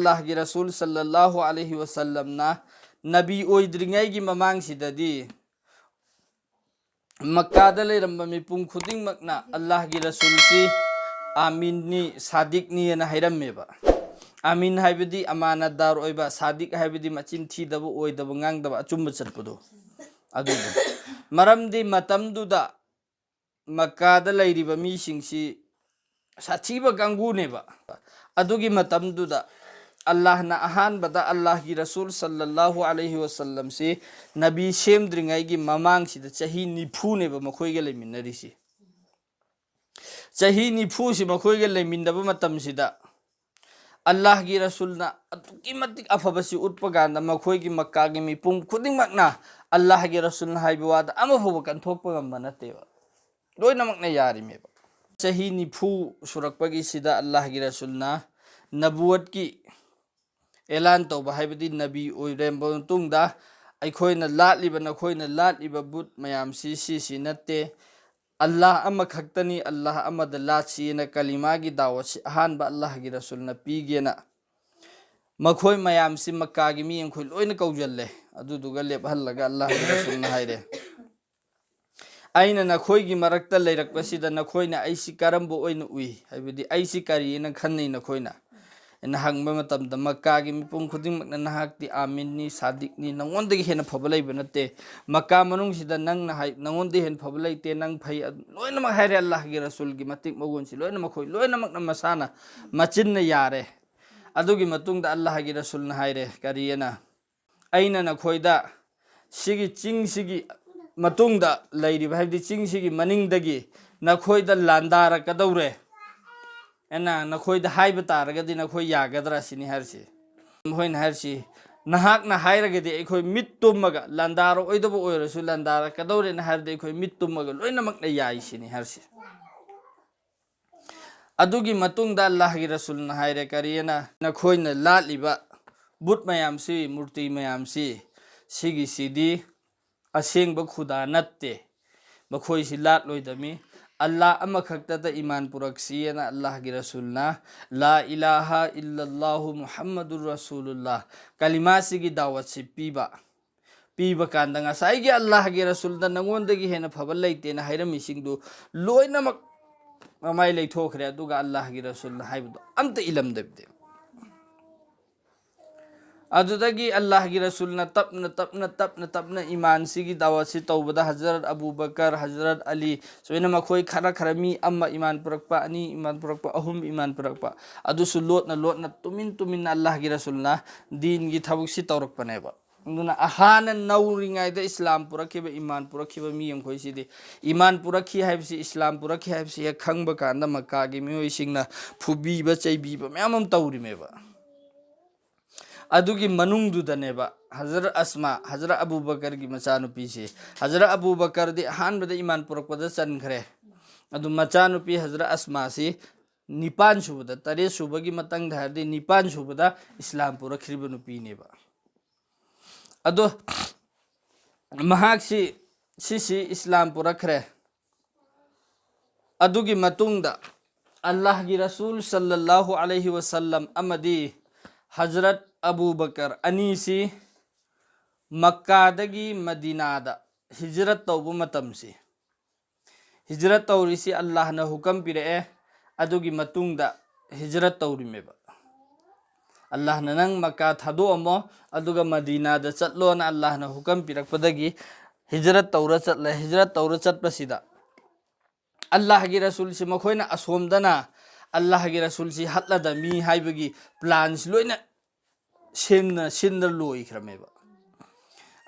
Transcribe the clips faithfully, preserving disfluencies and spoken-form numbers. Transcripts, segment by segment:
ꯑꯜꯂꯥꯍꯒꯤ ꯔꯁꯨꯜ ꯁꯜꯂꯜꯂꯥꯍꯨ ꯑꯂꯩꯍꯤ ꯋꯁꯜꯂꯝꯅ ꯅꯕꯤ ꯑꯣꯏꯗ꯭ꯔꯤꯉꯩꯒꯤ ꯃꯃꯥꯡꯁꯤꯗꯗꯤ ꯃꯛꯀꯥꯗ ꯂꯩꯔꯝꯕ ꯃꯤꯄꯨꯝ ꯈꯨꯗꯤꯡꯃꯛꯅ ꯑꯜꯂꯥꯍꯒꯤ ꯔꯁꯨꯜꯁꯤ ꯑꯥꯃꯤꯟꯅꯤ, ꯁꯥꯗꯤꯛꯅꯤ ꯍꯥꯏꯅ ꯍꯥꯏꯔꯝꯃꯦꯕ꯫ ꯑꯥꯃꯤꯟ ꯍꯥꯏꯕꯗꯤ ꯑꯃꯥꯅꯠꯗꯥꯔ ꯑꯣꯏꯕ, ꯁꯥꯗꯤꯛ ꯍꯥꯏꯕꯗꯤ ꯃꯆꯤꯟ ꯊꯤꯗꯕ, ꯑꯣꯏꯗꯕ, ꯉꯥꯡꯗꯕ, ꯑꯆꯨꯝꯕ ꯆꯠꯄꯗꯣ꯫ ꯑꯗꯨꯅꯤ꯫ ꯃꯔꯝꯗꯤ ꯃꯇꯝꯗꯨꯗ ꯃꯛꯀꯥꯗ ꯂꯩꯔꯤꯕ ꯃꯤꯁꯤꯡꯁꯤ ꯁꯥꯊꯤꯕ ꯀꯥꯡꯕꯨꯅꯦꯕ꯫ ꯑꯗꯨꯒꯤ ꯃꯇꯝꯗꯨꯗ ꯑꯜꯂꯥꯍꯅ ꯑꯍꯥꯟꯕꯗ ꯑꯜꯂꯥꯍꯒꯤ ꯔꯁꯨꯜ ꯁꯜꯂꯜꯂꯥꯍꯨ ꯑꯂꯩꯍꯤ ꯋꯁꯜꯂꯝꯁꯤ ꯅꯕꯤ ꯁꯦꯝꯗ꯭ꯔꯤꯉꯩꯒꯤ ꯃꯃꯥꯡꯁꯤꯗ ꯆꯍꯤ ꯅꯤꯐꯨꯅꯦꯕ ꯃꯈꯣꯏꯒ ꯂꯩꯃꯤꯟꯅꯔꯤꯁꯤ꯫ ꯆꯍꯤ ꯅꯤꯐꯨꯁꯤ ꯃꯈꯣꯏꯒ ꯂꯩꯃꯤꯟꯅꯕ ꯃꯇꯝꯁꯤꯗ ꯑꯜꯂꯥꯍꯒꯤ ꯔꯁꯨꯜꯅ ꯑꯗꯨꯛꯀꯤ ꯃꯇꯤꯛ ꯑꯐꯕꯁꯤ ꯎꯠꯄ ꯀꯥꯟꯗ ꯃꯈꯣꯏꯒꯤ ꯃꯛꯀꯥꯒꯤ ꯃꯤꯄꯨꯝ ꯈꯨꯗꯤꯡꯃꯛꯅ ꯑꯜꯂꯥꯍꯒꯤ ꯔꯁꯨꯜꯅ ꯍꯥꯏꯕ ꯋꯥꯗ ꯑꯃꯐꯥꯎꯕ ꯀꯟꯊꯣꯛꯄ ꯉꯝꯕ ꯅꯠꯇꯦꯕ꯫ ꯂꯣꯏꯅꯃꯛꯅ ꯌꯥꯔꯤꯃꯦꯕ꯫ ꯆꯍꯤ ꯅꯤꯐꯨ ꯁꯨꯔꯛꯄꯒꯤꯁꯤꯗ ꯑꯜꯂꯥꯍꯒꯤ ꯔꯁꯨꯜꯅ ꯅꯕꯨꯋꯠꯀꯤ ꯑꯦꯂꯥꯟ ꯇꯧꯕ, ꯍꯥꯏꯕꯗꯤ ꯅꯕꯤ ꯑꯣꯏꯔꯝꯕ ꯃꯇꯨꯡꯗ ꯑꯩꯈꯣꯏꯅ ꯂꯥꯠꯂꯤꯕ, ꯅꯈꯣꯏꯅ ꯂꯥꯠꯂꯤꯕ ꯕꯨꯠ ꯃꯌꯥꯝꯁꯤ ꯁꯤꯁꯤ ꯅꯠꯇꯦ, ꯑꯜꯂꯥꯍ ꯑꯃꯈꯛꯇꯅꯤ, ꯑꯜꯂꯥꯍ ꯑꯃꯗ ꯂꯥꯠꯁꯤꯅ ꯀꯂꯤꯃꯥꯒꯤ ꯗꯥꯋꯠꯁꯤ ꯑꯍꯥꯟꯕ ꯑꯜꯂꯥꯍꯒꯤ ꯔꯁꯨꯜꯅ ꯄꯤꯒꯦꯅ ꯃꯈꯣꯏ ꯃꯌꯥꯝꯁꯤ ꯃꯛꯀꯥꯒꯤ ꯃꯤ ꯑꯩꯈꯣꯏ ꯂꯣꯏꯅ ꯀꯧꯁꯤꯜꯂꯦ꯫ ꯑꯗꯨꯗꯨꯒ ꯂꯦꯞꯍꯜꯂꯒ ꯑꯜꯂꯥꯍꯒꯤ ꯔꯁꯨꯜꯅ ꯍꯥꯏꯔꯦ, "ꯑꯩꯅ ꯅꯈꯣꯏꯒꯤ ꯃꯔꯛꯇ ꯂꯩꯔꯛꯄꯁꯤꯗ ꯅꯈꯣꯏꯅ ꯑꯩꯁꯤ ꯀꯔꯝꯕ ꯑꯣꯏꯅ ꯎꯏ? ꯍꯥꯏꯕꯗꯤ ꯑꯩꯁꯤ ꯀꯔꯤꯅ ꯈꯟꯅꯩ ꯅꯈꯣꯏꯅ?" ꯑꯩꯅ ꯍꯪꯕ ꯃꯇꯝꯗ ꯃꯛꯀꯥꯒꯤ ꯃꯤꯄꯨꯝ ꯈꯨꯗꯤꯡꯃꯛꯅ, "ꯅꯍꯥꯛꯇꯤ ꯑꯥꯃꯤꯟꯅꯤ, ꯁꯥꯗꯤꯛꯅꯤ, ꯅꯉꯣꯟꯗꯒꯤ ꯍꯦꯟꯅ ꯐꯕ ꯂꯩꯕ ꯅꯠꯇꯦ꯫ ꯃꯛꯀꯥ ꯃꯅꯨꯡꯁꯤꯗ ꯅꯪꯅ ꯍꯥꯏ, ꯅꯉꯣꯟꯗꯒꯤ ꯍꯦꯟꯅ ꯐꯕ ꯂꯩꯇꯦ, ꯅꯪ ꯐꯩ", ꯑꯗꯨ ꯂꯣꯏꯅꯃꯛ ꯍꯥꯏꯔꯦ ꯑꯜꯂꯥꯍꯒꯤ ꯔꯁꯨꯜꯒꯤ ꯃꯇꯤꯛ ꯃꯒꯨꯟꯁꯤ ꯂꯣꯏꯅ, ꯃꯈꯣꯏ ꯂꯣꯏꯅꯃꯛꯅ ꯃꯁꯥꯅ ꯃꯆꯤꯟꯅ ꯌꯥꯔꯦ꯫ ꯑꯗꯨꯒꯤ ꯃꯇꯨꯡꯗ ꯑꯜꯂꯥꯍꯒꯤ ꯔꯁꯨꯜꯅ ꯍꯥꯏꯔꯦ, ꯀꯔꯤꯑꯅ? "ꯑꯩꯅ ꯅꯈꯣꯏꯗ ꯁꯤꯒꯤ ꯆꯤꯡꯁꯤꯒꯤ ꯃꯇꯨꯡꯗ ꯂꯩꯔꯤꯕ, ꯍꯥꯏꯕꯗꯤ ꯆꯤꯡꯁꯤꯒꯤ ꯃꯅꯤꯡꯗꯒꯤ ꯅꯈꯣꯏꯗ ꯂꯥꯟꯗꯥꯔꯛꯀꯗꯧꯔꯦ" ꯑꯩꯅ ꯅꯈꯣꯏꯗ ꯍꯥꯏꯕ ꯇꯥꯔꯒꯗꯤ ꯅꯈꯣꯏ ꯌꯥꯒꯗ꯭ꯔꯥ ꯁꯤꯅꯤ ꯍꯥꯏꯔꯤꯁꯤ꯫ ꯃꯈꯣꯏꯅ ꯍꯥꯏꯔꯤꯁꯤ, "ꯅꯍꯥꯛꯅ ꯍꯥꯏꯔꯒꯗꯤ ꯑꯩꯈꯣꯏ ꯃꯤꯠ ꯇꯨꯝꯃꯒ, ꯂꯥꯟꯗꯥꯔꯛꯑꯣꯏꯗꯕ ꯑꯣꯏꯔꯁꯨ ꯂꯥꯟꯗꯥꯔꯛꯀꯗꯧꯔꯦꯅ ꯍꯥꯏꯔꯗꯤ ꯑꯩꯈꯣꯏ ꯃꯤꯠ ꯇꯨꯝꯃꯒ ꯂꯣꯏꯅꯃꯛꯅ ꯌꯥꯏ" ꯁꯤꯅꯤ ꯍꯥꯏꯔꯤꯁꯤ꯫ ꯑꯗꯨꯒꯤ ꯃꯇꯨꯡꯗ ꯑꯜꯂꯥꯍꯒꯤ ꯔꯁꯨꯜꯅ ꯍꯥꯏꯔꯦ, ꯀꯔꯤꯑꯅ? "ꯅꯈꯣꯏꯅ ꯂꯥꯠꯂꯤꯕ ꯕꯨꯠ ꯃꯌꯥꯝꯁꯤ, ꯃꯨꯔꯇꯤ ꯃꯌꯥꯝꯁꯤ, ꯁꯤꯒꯤꯁꯤꯗꯤ ꯑꯁꯦꯡꯕ ꯈꯨꯗꯥ ꯅꯠꯇꯦ, ꯃꯈꯣꯏꯁꯤ ꯂꯥꯠꯂꯣꯏꯗꯕꯅꯤ꯫ ꯑꯜꯂꯥꯍ ꯑꯃꯈꯛꯇꯗ ꯏꯃꯥꯟ ꯄꯨꯔꯛꯁꯤꯑꯅ ꯑꯜꯂꯥꯍꯒꯤ ꯔꯁꯨꯜꯅ "ꯂꯥ ꯏꯂꯥꯍ ꯏꯜꯂꯜꯂꯥꯍꯨ ꯃꯨꯍꯝꯃꯗꯨꯔ ꯔꯁꯨꯂꯨꯜꯂꯥꯍ" ꯀꯂꯤꯃꯥꯁꯤꯒꯤ ꯗꯥꯋꯠꯁꯤ ꯄꯤꯕ꯫ ꯄꯤꯕ ꯀꯥꯟꯗ ꯉꯁꯥꯏꯒꯤ ꯑꯜꯂꯥꯍꯒꯤ ꯔꯁꯨꯜꯗ "ꯅꯉꯣꯟꯗꯒꯤ ꯍꯦꯟꯅ ꯐꯕ ꯂꯩꯇꯦꯅ" ꯍꯥꯏꯔꯝꯃꯤꯁꯤꯡꯗꯨ ꯂꯣꯏꯅꯃꯛ ꯃꯃꯥꯏ ꯂꯩꯊꯣꯛꯈ꯭ꯔꯦ, ꯑꯗꯨꯒ ꯑꯜꯂꯥꯍꯒꯤ ꯔꯁꯨꯜꯅ ꯍꯥꯏꯕꯗꯣ ꯑꯝꯇ ꯏꯜꯂꯝꯗꯕꯤꯗ꯫ ꯑꯗꯨꯗꯒꯤ ꯑꯜꯂꯥꯍꯒꯤ ꯔꯁꯨꯜꯅ ꯇꯞꯅ ꯇꯞꯅ ꯇꯞꯅ ꯇꯞꯅ ꯏꯃꯥꯟꯁꯤꯒꯤ ꯗꯥꯋꯠꯁꯤ ꯇꯧꯕꯗ ꯍꯖꯔꯠ ꯑꯕꯨ ꯕꯀꯔ, ꯍꯖꯔꯠ ꯑꯂꯤ, ꯁꯨꯃꯥꯏꯅ ꯃꯈꯣꯏ ꯈꯔ ꯈꯔ ꯃꯤ ꯑꯃ ꯏꯃꯥꯟ ꯄꯨꯔꯛꯄ, ꯑꯅꯤ ꯏꯃꯥꯟ ꯄꯨꯔꯛꯄ, ꯑꯍꯨꯝ ꯏꯃꯥꯟ ꯄꯨꯔꯛꯄ, ꯑꯗꯨꯁꯨ ꯂꯣꯠꯅ ꯂꯣꯠꯅ ꯇꯨꯃꯤꯟ ꯇꯨꯃꯤꯟꯅ ꯑꯜꯂꯥꯍꯒꯤ ꯔꯁꯨꯜꯅ ꯗꯤꯟꯒꯤ ꯊꯕꯛꯁꯤ ꯇꯧꯔꯛꯄꯅꯦꯕ꯫ ꯑꯗꯨꯅ ꯍꯥꯟꯅ ꯅꯧꯔꯤꯉꯩꯗ ꯏꯁꯂꯥꯝ ꯄꯨꯔꯛꯈꯤꯕ, ꯏꯃꯥꯟ ꯄꯨꯔꯛꯈꯤꯕ ꯃꯤ ꯃꯈꯣꯏꯁꯤꯗꯤ, ꯏꯃꯥꯟ ꯄꯨꯔꯛꯈꯤ ꯍꯥꯏꯕꯁꯤ, ꯏꯁꯂꯥꯝ ꯄꯨꯔꯛꯈꯤ ꯍꯥꯏꯕꯁꯤ ꯍꯦꯛ ꯈꯪꯕ ꯀꯥꯟꯗ ꯃꯛꯀꯥꯒꯤ ꯃꯤꯑꯣꯏꯁꯤꯡꯅ ꯐꯨꯕꯤꯕ ꯆꯩꯕꯤꯕ ꯃꯌꯥꯝ ꯑꯃ ꯇꯧꯔꯤꯃꯦꯕ꯫ ꯑꯗꯨꯒꯤ ꯃꯅꯨꯡꯗꯨꯗꯅꯦꯕ ꯍꯖꯔꯠ ꯑꯁꯃꯥ, ꯍꯖꯔꯠ ꯑꯕꯨ ꯕꯀꯔꯒꯤ ꯃꯆꯥꯅꯨꯄꯤꯁꯤ꯫ ꯍꯖꯔꯠ ꯑꯕꯨ ꯕꯀꯔꯗꯤ ꯑꯍꯥꯟꯕꯗ ꯏꯃꯥꯟ ꯄꯨꯔꯛꯄꯗ ꯆꯟꯈ꯭ꯔꯦ꯫ ꯑꯗꯨ ꯃꯆꯥꯅꯨꯄꯤ ꯍꯖꯔꯠ ꯑꯁꯃꯥꯁꯤ ꯅꯤꯄꯥꯟ ꯁꯨꯕꯗ, ꯇꯔꯦꯠ ꯁꯨꯕꯒꯤ ꯃꯇꯥꯡꯗ ꯍꯥꯏꯔꯗꯤ ꯅꯤꯄꯥꯟ ꯁꯨꯕꯗ ꯏꯁꯂꯥꯝ ꯄꯨꯔꯛꯈ꯭ꯔꯤꯕ ꯅꯨꯄꯤꯅꯦꯕ꯫ ꯑꯗꯣ ꯃꯍꯥꯛꯁꯤ, ꯁꯤꯁꯤ ꯏꯁꯂꯥꯝ ꯄꯨꯔꯛꯈ꯭ꯔꯦ꯫ ꯑꯗꯨꯒꯤ ꯃꯇꯨꯡꯗ ꯑꯜꯂꯥꯍꯒꯤ ꯔꯁꯨꯜ ꯁꯜꯂꯜꯂꯥꯍꯨ ꯑꯂꯩꯍꯤ ꯋꯁꯜꯂꯝ ꯑꯃꯗꯤ ꯍꯖꯔꯠ ꯑꯕꯨ ꯕꯀꯔ ꯑꯅꯤꯁꯤ ꯃꯛꯀꯥꯗꯒꯤ ꯃꯗꯤꯅꯥꯗ ꯍꯤꯖꯔꯠ ꯇꯧꯕ ꯃꯇꯝꯁꯤ, ꯍꯤꯖꯔꯠ ꯇꯧꯔꯤꯁꯤ ꯑꯜꯂꯥꯍꯅ ꯍꯨꯀꯝ ꯄꯤꯔꯛꯑꯦ꯫ ꯑꯗꯨꯒꯤ ꯃꯇꯨꯡꯗ ꯍꯤꯖꯔꯠ ꯇꯧꯔꯤꯃꯦꯕ꯫ ꯑꯜꯂꯥꯍꯅ "ꯅꯪ ꯃꯛꯀꯥ ꯊꯥꯗꯣꯛꯑꯝꯃꯣ, ꯑꯗꯨꯒ ꯃꯗꯤꯅꯥꯗ ꯆꯠꯂꯣꯅ" ꯑꯜꯂꯥꯍꯅ ꯍꯨꯀꯝ ꯄꯤꯔꯛꯄꯗꯒꯤ ꯍꯤꯖꯔꯠ ꯇꯧꯔ ꯆꯠꯂꯦ꯫ ꯍꯤꯖꯔꯠ ꯇꯧꯔ ꯆꯠꯄꯁꯤꯗ ꯑꯜꯂꯥꯍꯒꯤ ꯔꯁꯨꯜꯁꯤ ꯃꯈꯣꯏꯅ ꯑꯁꯣꯝꯗꯅ ꯑꯜꯂꯥꯍꯒꯤ ꯔꯁꯨꯜꯁꯤ ꯍꯠꯂꯗꯝꯃꯤ ꯍꯥꯏꯕꯒꯤ ꯄ꯭ꯂꯥꯟꯁꯤ ꯂꯣꯏꯅ ꯁꯦꯝꯅ ꯁꯤꯟꯗ ꯂꯣꯏꯈ꯭ꯔꯃꯦꯕ꯫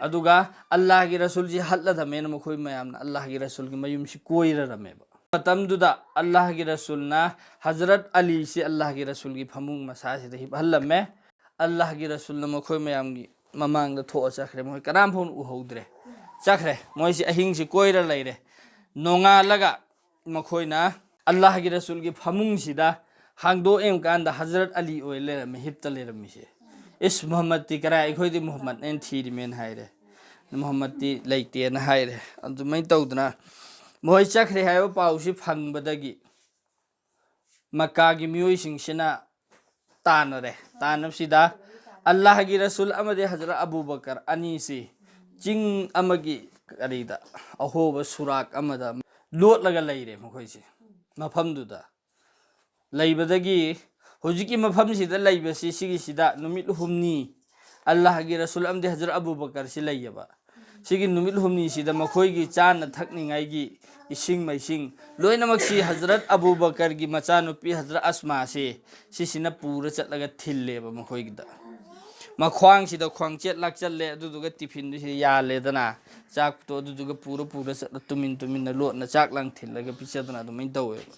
ꯑꯗꯨꯒ ꯑꯜꯂꯥꯍꯒꯤ ꯔꯁꯨꯜꯁꯤ ꯍꯠꯂꯗꯝꯃꯦꯅ ꯃꯈꯣꯏ ꯃꯌꯥꯝꯅ ꯑꯜꯂꯥꯍꯒꯤ ꯔꯁꯨꯜꯒꯤ ꯃꯌꯨꯝꯁꯤ ꯀꯣꯏꯔꯔꯝꯃꯦꯕ꯫ ꯃꯇꯝꯗꯨꯗ ꯑꯜꯂꯥꯍꯒꯤ ꯔꯁꯨꯜꯅ ꯍꯖꯔꯠ ꯑꯂꯤꯁꯤ ꯑꯜꯂꯥꯍꯒꯤ ꯔꯁꯨꯜꯒꯤ ꯐꯃꯨꯡ ꯃꯁꯥꯁꯤꯗ ꯍꯤꯞꯍꯜꯂꯝꯃꯦ꯫ ꯑꯜꯂꯥꯍꯒꯤ ꯔꯁꯨꯜꯅ ꯃꯈꯣꯏ ꯃꯌꯥꯝꯒꯤ ꯃꯃꯥꯡꯗ ꯊꯣꯛꯑ ꯆꯠꯈ꯭ꯔꯦ꯫ ꯃꯈꯣꯏ ꯀꯅꯥꯝ ꯐꯥꯎ ꯎꯍꯧꯗ꯭ꯔꯦ꯫ ꯆꯠꯈ꯭ꯔꯦ꯫ ꯃꯣꯏꯁꯤ ꯑꯍꯤꯡꯁꯤ ꯀꯣꯏꯔ ꯂꯩꯔꯦ꯫ ꯅꯣꯡꯉꯥꯜꯂꯒ ꯃꯈꯣꯏꯅ ꯑꯜꯂꯥꯍꯒꯤ ꯔꯁꯨꯜꯒꯤ ꯐꯃꯨꯡꯁꯤꯗ ꯍꯥꯡꯗꯣꯛꯑꯦꯝ ꯀꯥꯟꯗ ꯍꯖꯔꯠ ꯑꯂꯤ ꯑꯣꯏ ꯂꯩꯔꯝꯃꯦ, ꯍꯤꯞꯇ ꯂꯩꯔꯝꯃꯤꯁꯦ꯫ "ꯏꯁ, ꯃꯨꯍꯝꯃꯗꯇꯤ ꯀꯔꯥꯏ? ꯑꯩꯈꯣꯏꯗꯤ ꯃꯨꯍꯝꯃꯗꯅꯦꯅ ꯊꯤꯔꯤꯃꯦꯅ" ꯍꯥꯏꯔꯦ꯫ "ꯃꯨꯍꯝꯃꯗꯇꯤ ꯂꯩꯇꯦꯅ" ꯍꯥꯏꯔꯦ꯫ ꯑꯗꯨꯃꯥꯏꯅ ꯇꯧꯗꯅ ꯃꯈꯣꯏ ꯆꯠꯈ꯭ꯔꯦ ꯍꯥꯏꯕ ꯄꯥꯎꯁꯤ ꯐꯪꯕꯗꯒꯤ ꯃꯛꯀꯥꯒꯤ ꯃꯤꯑꯣꯏꯁꯤꯡꯁꯤꯅ ꯇꯥꯟꯅꯔꯦ꯫ ꯇꯥꯟꯅꯕꯁꯤꯗ ꯑꯜꯂꯥꯍꯒꯤ ꯔꯁꯨꯜ ꯑꯃꯗꯤ ꯍꯖꯔꯠ ꯑꯕꯨ ꯕꯀꯔ ꯑꯅꯤꯁꯤ ꯆꯤꯡ ꯑꯃꯒꯤ ꯀꯔꯤꯗ, ꯑꯍꯣꯕ ꯁꯨꯔꯥꯛ ꯑꯃꯗ ꯂꯣꯠꯂꯒ ꯂꯩꯔꯦ ꯃꯈꯣꯏꯁꯦ꯫ ꯃꯐꯝꯗꯨꯗ ꯂꯩꯕꯗꯒꯤ ꯍꯧꯖꯤꯛꯀꯤ ꯃꯐꯝꯁꯤꯗ ꯂꯩꯕꯁꯤ, ꯁꯤꯒꯤꯁꯤꯗ ꯅꯨꯃꯤꯠ ꯍꯨꯝꯅꯤ ꯑꯜꯂꯥꯍꯒꯤ ꯔꯁꯨꯜ ꯑꯃꯗꯤ ꯍꯖꯔꯠ ꯑꯕꯨ ꯕꯀꯔꯁꯤ ꯂꯩꯌꯦꯕ꯫ ꯁꯤꯒꯤ ꯅꯨꯃꯤꯠ ꯍꯨꯝꯅꯤꯁꯤꯗ ꯃꯈꯣꯏꯒꯤ ꯆꯥꯅ ꯊꯛꯅꯤꯡꯉꯥꯏꯒꯤ ꯏꯁꯤꯡ ꯃꯥꯏꯁꯤꯡ ꯂꯣꯏꯅꯃꯛꯁꯤ ꯍꯖꯔꯠ ꯑꯕꯨ ꯕꯀꯔꯒꯤ ꯃꯆꯥꯅꯨꯄꯤ ꯍꯖꯔꯠ ꯑꯁꯃꯥꯁꯦ, ꯁꯤꯁꯤꯅ ꯄꯨꯔ ꯆꯠꯂꯒ ꯊꯤꯜꯂꯦꯕ ꯃꯈꯣꯏꯒꯤꯗ꯫ ꯃꯈ꯭ꯋꯥꯡꯁꯤꯗ ꯈ꯭ꯋꯥꯡꯆꯦꯠ ꯂꯥꯛꯆꯜꯂꯦ, ꯑꯗꯨꯗꯨꯒ ꯇꯤꯐꯤꯟꯗꯨ ꯁꯤꯗ ꯌꯥꯜꯂꯦꯗꯅ, ꯆꯥꯛꯇꯣ ꯑꯗꯨꯗꯨꯒ ꯄꯨꯔ ꯄꯨꯔ ꯆꯠꯂ ꯇꯨꯃꯤꯟ ꯇꯨꯃꯤꯟꯅ ꯂꯣꯠꯅ ꯆꯥꯛ ꯂꯥꯡ ꯊꯤꯜꯂꯒ ꯄꯤꯖꯗꯅ ꯑꯗꯨꯃꯥꯏꯅ ꯇꯧꯋꯦꯕ꯫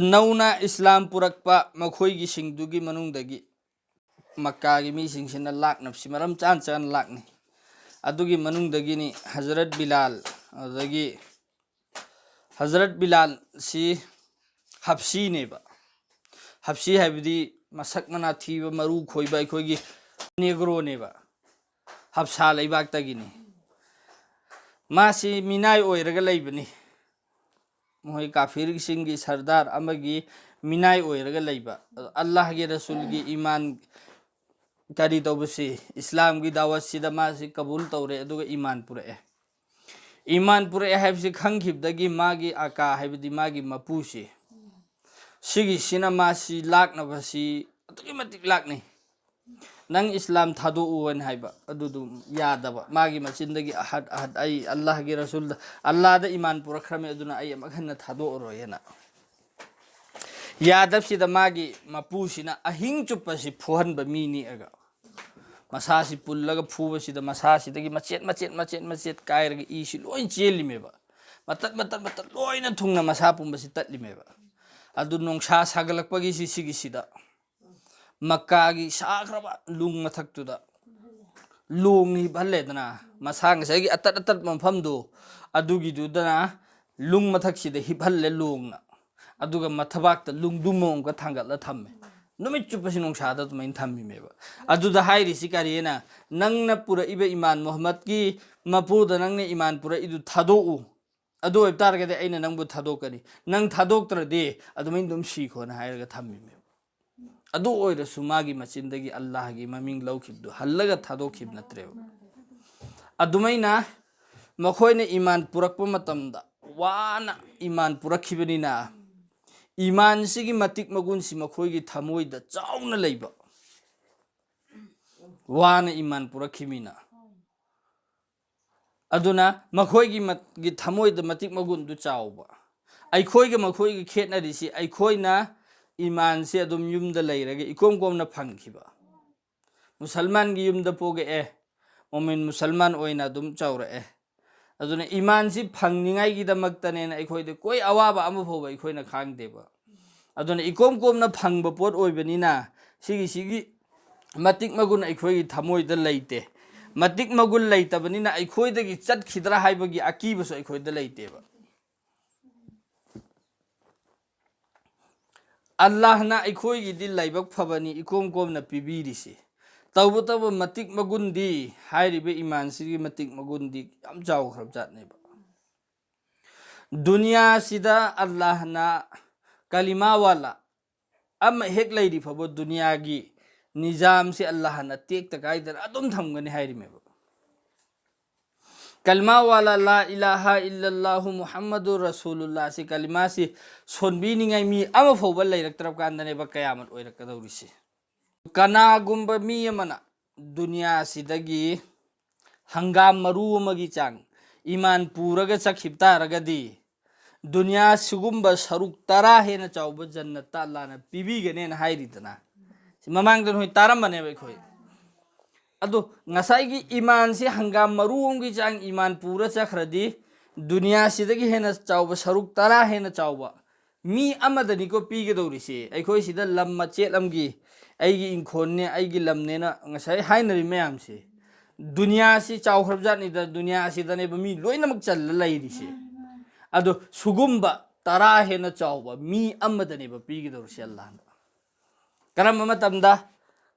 ꯅꯧꯅ ꯏꯁꯂꯥꯝ ꯄꯨꯔꯛꯄ ꯃꯈꯣꯏꯒꯤꯁꯤꯡꯗꯨꯒꯤ ꯃꯅꯨꯡꯗꯒꯤ ꯃꯛꯀꯥꯒꯤ ꯃꯤꯁꯤꯡꯁꯤꯅ ꯂꯥꯛꯅꯕꯁꯤ ꯃꯔꯝ ꯆꯥꯅ ꯆꯥꯅ ꯂꯥꯛꯅꯩ꯫ ꯑꯗꯨꯒꯤ ꯃꯅꯨꯡꯗꯒꯤꯅꯤ ꯍꯖꯔꯠ ꯕꯤꯂꯥꯜ, ꯑꯗꯨꯗꯒꯤ ꯍꯖꯔꯠ ꯕꯤꯂꯥꯜꯁꯤ ꯍꯞꯁꯤꯅꯦꯕ꯫ ꯍꯞꯁꯤ ꯍꯥꯏꯕꯗꯤ ꯃꯁꯛ ꯃꯅꯥ ꯊꯤꯕ, ꯃꯔꯨ ꯈꯣꯏꯕ ꯑꯩꯈꯣꯏꯒꯤ ꯅꯦꯒ꯭ꯔꯣꯅꯦꯕ, ꯍꯞꯁꯥ ꯂꯩꯕꯥꯛꯇꯒꯤꯅꯤ꯫ ꯃꯥꯁꯤ ꯃꯤꯅꯥꯏ ꯑꯣꯏꯔꯒ ꯂꯩꯕꯅꯤ꯫ ꯃꯈꯣꯏ ꯀꯥꯐꯤꯔꯁꯤꯡꯒꯤ ꯁꯔꯗꯥꯔ ꯑꯃꯒꯤ ꯃꯤꯅꯥꯏ ꯑꯣꯏꯔꯒ ꯂꯩꯕ꯫ ꯑꯜꯂꯥꯍꯒꯤ ꯔꯁꯨꯜꯒꯤ ꯏꯃꯥꯟ ꯀꯔꯤ ꯇꯧꯕꯁꯤ, ꯏꯁꯂꯥꯝꯒꯤ ꯗꯥꯋꯠꯁꯤꯗ ꯃꯥꯁꯤ ꯀꯕꯨꯜ ꯇꯧꯔꯦ, ꯑꯗꯨꯒ ꯏꯃꯥꯟ ꯄꯨꯔꯛꯑꯦ꯫ ꯏꯃꯥꯟ ꯄꯨꯔꯛꯑꯦ ꯍꯥꯏꯕꯁꯤ ꯈꯪꯈꯤꯕꯗꯒꯤ ꯃꯥꯒꯤ ꯑꯀꯥ ꯍꯥꯏꯕꯗꯤ ꯃꯥꯒꯤ ꯃꯄꯨꯁꯤ, ꯁꯤꯒꯤꯁꯤꯅ ꯃꯥꯁꯤ ꯂꯥꯛꯅꯕꯁꯤ ꯑꯗꯨꯛꯀꯤ ꯃꯇꯤꯛ ꯂꯥꯛꯅꯩ꯫ "ꯅꯪ ꯏꯁꯂꯥꯝ ꯊꯥꯗꯣꯛꯎ" ꯍꯥꯏꯅ ꯍꯥꯏꯕ, ꯑꯗꯨꯗꯨ ꯌꯥꯗꯕ꯫ ꯃꯥꯒꯤ ꯃꯆꯤꯟꯗꯒꯤ "ꯑꯍꯠ, ꯑꯍꯠ, ꯑꯩ ꯑꯜꯂꯥꯍꯒꯤ ꯔꯁꯨꯜꯗ, ꯑꯜꯂꯥꯍꯗ ꯏꯃꯥꯟ ꯄꯨꯔꯛꯈ꯭ꯔꯃꯦ, ꯑꯗꯨꯅ ꯑꯩ ꯑꯃꯨꯛ ꯍꯟꯅ ꯊꯥꯗꯣꯛꯑꯔꯣꯏ" ꯍꯥꯏꯅ꯫ ꯌꯥꯗꯕꯁꯤꯗ ꯃꯥꯒꯤ ꯃꯄꯨꯁꯤꯅ ꯑꯍꯤꯡ ꯆꯨꯞꯄꯁꯤ ꯐꯨꯍꯟꯕ ꯃꯤ ꯅꯦꯛꯑꯒ, ꯃꯁꯥꯁꯤ ꯄꯨꯜꯂꯒ ꯐꯨꯕꯁꯤꯗ ꯃꯁꯥꯁꯤꯗꯒꯤ ꯃꯆꯦꯠ ꯃꯆꯦꯠ ꯃꯆꯦꯠ ꯃꯆꯦꯠ ꯀꯥꯏꯔꯒ ꯏꯁꯤ ꯂꯣꯏ ꯆꯦꯜꯂꯤꯃꯦꯕ꯫ ꯃꯇꯠ ꯃꯇꯠ ꯃꯇꯠ ꯂꯣꯏꯅ ꯊꯨꯡꯅ ꯃꯁꯥ ꯄꯨꯝꯕꯁꯤ ꯇꯠꯂꯤꯃꯦꯕ꯫ ꯑꯗꯨ ꯅꯣꯡꯁꯥ ꯁꯥꯒꯠꯂꯛꯄꯒꯤ ꯁꯤ-, ꯁꯤꯒꯤꯁꯤꯗ ꯃꯛꯀꯥꯒꯤ ꯁꯥꯈ꯭ꯔꯕ ꯂꯨꯡ ꯃꯊꯛꯇꯨꯗ ꯂꯣꯡꯅ ꯍꯤꯞꯍꯜꯂꯦꯗꯅ, ꯃꯁꯥ ꯉꯁꯥꯏꯒꯤ ꯑꯇꯠ ꯑꯇꯠꯄ ꯃꯐꯝꯗꯣ, ꯑꯗꯨꯒꯤꯗꯨꯗꯅ ꯂꯨꯡ ꯃꯊꯛꯁꯤꯗ ꯍꯤꯞꯍꯜꯂꯦ ꯂꯣꯡꯅ꯫ ꯑꯗꯨꯒ ꯃꯊꯕꯥꯛꯇ ꯂꯨꯡꯗꯨꯝ ꯑꯃꯒ ꯊꯥꯡꯒꯠꯂ ꯊꯝꯃꯦ꯫ ꯅꯨꯃꯤꯠ ꯆꯨꯞꯄꯁꯤ ꯅꯨꯡꯁꯥꯗ ꯑꯗꯨꯃꯥꯏꯅ ꯊꯝꯃꯤꯃꯦꯕ꯫ ꯑꯗꯨꯗ ꯍꯥꯏꯔꯤꯁꯤ ꯀꯔꯤꯅ, "ꯅꯪꯅ ꯄꯨꯔꯛꯏꯕ ꯏꯃꯥꯟ ꯃꯨꯍꯝꯃꯗꯀꯤ ꯃꯄꯨꯗ ꯅꯪꯅ ꯏꯃꯥꯟ ꯄꯨꯔꯛꯏꯗꯨ ꯊꯥꯗꯣꯛꯎ, ꯑꯗꯨ ꯑꯣꯏꯕ ꯇꯥꯔꯒꯗꯤ ꯑꯩꯅ ꯅꯪꯕꯨ ꯊꯥꯗꯣꯛꯀꯅꯤ, ꯅꯪ ꯊꯥꯗꯣꯛꯇ꯭ꯔꯗꯤ ꯑꯗꯨꯃꯥꯏꯅ ꯑꯗꯨꯝ ꯁꯤꯈꯣꯅ ꯍꯥꯏꯔꯒ ꯊꯝꯃꯤꯃꯦꯕ꯫ ꯑꯗꯨ ꯑꯣꯏꯔꯁꯨ ꯃꯥꯒꯤ ꯃꯆꯤꯟꯗꯒꯤ ꯑꯜꯂꯥꯍꯒꯤ ꯃꯃꯤꯡ ꯂꯧꯈꯤꯕꯗꯨ ꯍꯜꯂꯒ ꯊꯥꯗꯣꯛꯈꯤꯕ ꯅꯠꯇ꯭ꯔꯦꯕ꯫ ꯑꯗꯨꯃꯥꯏꯅ ꯃꯈꯣꯏꯅ ꯏꯃꯥꯟ ꯄꯨꯔꯛꯄ ꯃꯇꯝꯗ ꯋꯥꯅ ꯏꯃꯥꯟ ꯄꯨꯔꯛꯈꯤꯕꯅꯤꯅ, ꯏꯃꯥꯟꯁꯤꯒꯤ ꯃꯇꯤꯛ ꯃꯒꯨꯟꯁꯤ ꯃꯈꯣꯏꯒꯤ ꯊꯃꯣꯏꯗ ꯆꯥꯎꯅ ꯂꯩꯕ, ꯋꯥꯅ ꯏꯃꯥꯟ ꯄꯨꯔꯛꯈꯤꯕꯅꯤꯅ꯫ ꯑꯗꯨꯅ ꯃꯈꯣꯏꯒꯤ ꯃꯠ-, ꯒꯤ ꯊꯃꯣꯏꯗ ꯃꯇꯤꯛ ꯃꯒꯨꯟꯗꯨ ꯆꯥꯎꯕ꯫ ꯑꯩꯈꯣꯏꯒ ꯃꯈꯣꯏꯒ ꯈꯦꯠꯅꯔꯤꯁꯤ, ꯑꯩꯈꯣꯏꯅ ꯏꯃꯥꯟꯁꯦ ꯑꯗꯨꯝ ꯌꯨꯝꯗ ꯂꯩꯔꯒ ꯏꯀꯣꯝ ꯀꯣꯝꯅ ꯐꯪꯈꯤꯕ꯫ ꯃꯨꯁꯜꯃꯥꯟꯒꯤ ꯌꯨꯝꯗ ꯄꯣꯛꯑꯦ, ꯃꯣꯃꯤꯟ ꯃꯨꯁꯜꯃꯥꯟ ꯑꯣꯏꯅ ꯑꯗꯨꯝ ꯆꯥꯎꯔꯛꯑꯦ꯫ ꯑꯗꯨꯅ ꯏꯃꯥꯟꯁꯤ ꯐꯪꯅꯤꯡꯉꯥꯏꯒꯤꯗꯃꯛꯇꯅꯦꯅ ꯑꯩꯈꯣꯏꯗ ꯀꯣꯏ ꯑꯋꯥꯕ ꯑꯃ ꯐꯥꯎꯕ ꯑꯩꯈꯣꯏꯅ ꯈꯥꯡꯗꯦꯕ꯫ ꯑꯗꯨꯅ ꯏꯀꯣꯝ ꯀꯣꯝꯅ ꯐꯪꯕ ꯄꯣꯠ ꯑꯣꯏꯕꯅꯤꯅ, ꯁꯤꯒꯤ, ꯁꯤꯒꯤ ꯃꯇꯤꯛ ꯃꯒꯨꯟ ꯑꯩꯈꯣꯏꯒꯤ ꯊꯃꯣꯏꯗ ꯂꯩꯇꯦ꯫ ꯃꯇꯤꯛ ꯃꯒꯨꯟ ꯂꯩꯇꯕꯅꯤꯅ ꯑꯩꯈꯣꯏꯗꯒꯤ ꯆꯠꯈꯤꯗ꯭ꯔꯥ ꯍꯥꯏꯕꯒꯤ ꯑꯀꯤꯕꯁꯨ ꯑꯩꯈꯣꯏꯗ ꯂꯩꯇꯦꯕ꯫ ꯑꯜꯂꯥꯍꯅ ꯑꯩꯈꯣꯏꯒꯤꯗꯤ ꯂꯥꯏꯕꯛ ꯐꯕꯅꯤ ꯏꯀꯣꯝ ꯀꯣꯝꯅ ꯄꯤꯕꯤꯔꯤꯁꯤ꯫ ꯇꯧꯕꯇꯕꯨ ꯃꯇꯤꯛ ꯃꯒꯨꯟꯗꯤ, ꯍꯥꯏꯔꯤꯕ ꯏꯃꯥꯟꯁꯤꯒꯤ ꯃꯇꯤꯛ ꯃꯒꯨꯟꯗꯤ ꯌꯥꯝ ꯆꯥꯎꯈ꯭ꯔꯕ ꯖꯥꯠꯅꯦꯕ꯫ ꯗꯨꯅꯤꯌꯥꯁꯤꯗ ꯑꯜꯂꯥꯍꯅ ꯀꯂꯤꯃꯥ ꯋꯥꯂꯥ ꯑꯃ ꯍꯦꯛ ꯂꯩꯔꯤ ꯐꯥꯎꯕ ꯗꯨꯅꯤꯌꯥꯒꯤ ꯅꯤꯖꯥꯝꯁꯤ ꯑꯜꯂꯥꯍꯅ ꯇꯦꯛꯇ ꯀꯥꯏꯗꯅ ꯑꯗꯨꯝ ꯊꯝꯒꯅꯤ ꯍꯥꯏꯔꯤꯃꯦꯕ꯫ ꯀꯂꯤꯃꯥ ꯋꯥꯂꯥ ꯂꯥ ꯏꯂꯥꯍ ꯏꯜꯂꯜꯂꯥꯍꯨ ꯃꯨꯍꯝꯃꯗꯨ ꯔꯁꯨꯂꯨꯜꯂꯥꯍꯁꯤ, ꯀꯂꯤꯃꯥꯁꯤ ꯁꯣꯟꯕꯤꯅꯤꯡꯉꯥꯏ ꯃꯤ ꯑꯃ ꯐꯥꯎꯕ ꯂꯩꯔꯛꯇ꯭ꯔꯕ ꯀꯥꯟꯗꯅꯦꯕ ꯀꯌꯥꯃꯠ ꯑꯣꯏꯔꯛꯀꯗꯧꯔꯤꯁꯤ꯫ ꯀꯅꯥꯒꯨꯝꯕ ꯃꯤ ꯑꯃꯅ ꯗꯨꯅꯤꯌꯥꯁꯤꯗꯒꯤ ꯍꯪꯒꯥꯝ ꯃꯔꯨ ꯑꯃꯒꯤ ꯆꯥꯡ ꯏꯃꯥꯟ ꯄꯨꯔꯒ ꯆꯠꯈꯤꯕ ꯇꯥꯔꯒꯗꯤ, ꯗꯨꯅꯤꯌꯥ ꯁꯤꯒꯨꯝꯕ ꯁꯔꯨꯛ ꯇꯔꯥ ꯍꯦꯟꯅ ꯆꯥꯎꯕ ꯖꯟꯅꯠꯇ ꯑꯜꯂꯥꯍꯅ ꯄꯤꯕꯤꯒꯅꯦꯅ ꯍꯥꯏꯔꯤꯗꯅ꯫ ꯁꯤ ꯃꯃꯥꯡꯗ ꯅꯣꯏ ꯇꯥꯔꯝꯕꯅꯦꯕ ꯑꯩꯈꯣꯏ꯫ ꯑꯗꯣ ꯉꯁꯥꯏꯒꯤ ꯏꯃꯥꯟꯁꯤ ꯍꯪꯒꯥꯝ ꯃꯔꯨ ꯑꯃꯒꯤ ꯆꯥꯡ ꯏꯃꯥꯟ ꯄꯨꯔ ꯆꯠꯈ꯭ꯔꯗꯤ, ꯗꯨꯅꯤꯌꯥꯁꯤꯗꯒꯤ ꯍꯦꯟꯅ ꯆꯥꯎꯕ, ꯁꯔꯨꯛ ꯇꯔꯥ ꯍꯦꯟꯅ ꯆꯥꯎꯕ ꯃꯤ ꯑꯃꯗꯅꯤꯀꯣ ꯄꯤꯒꯗꯧꯔꯤꯁꯦ꯫ ꯑꯩꯈꯣꯏ ꯁꯤꯗ ꯂꯝ ꯃꯆꯦꯠ ꯑꯃꯒꯤ, "ꯑꯩꯒꯤ ꯏꯪꯈꯣꯜꯅꯦ, ꯑꯩꯒꯤ ꯂꯝꯅꯦꯅ" ꯉꯁꯥꯏ ꯍꯥꯏꯅꯔꯤ ꯃꯌꯥꯝꯁꯦ꯫ ꯗꯨꯅꯤꯌꯥꯁꯤ ꯆꯥꯎꯈ꯭ꯔꯕ ꯖꯥꯠꯅꯤꯗ, ꯗꯨꯅꯤꯌꯥꯁꯤꯗꯅꯦꯕ ꯃꯤ ꯂꯣꯏꯅꯃꯛ ꯆꯜꯂ ꯂꯩꯔꯤꯁꯦ꯫ ꯑꯗꯣ ꯁꯨꯒꯨꯝꯕ ꯇꯔꯥ ꯍꯦꯟꯅ ꯆꯥꯎꯕ ꯃꯤ ꯑꯃꯗꯅꯦꯕ ꯄꯤꯒꯗꯧꯔꯤꯁꯦ ꯑꯜꯂꯥꯍꯅ꯫ ꯀꯔꯝꯕ ꯃꯇꯝꯗ?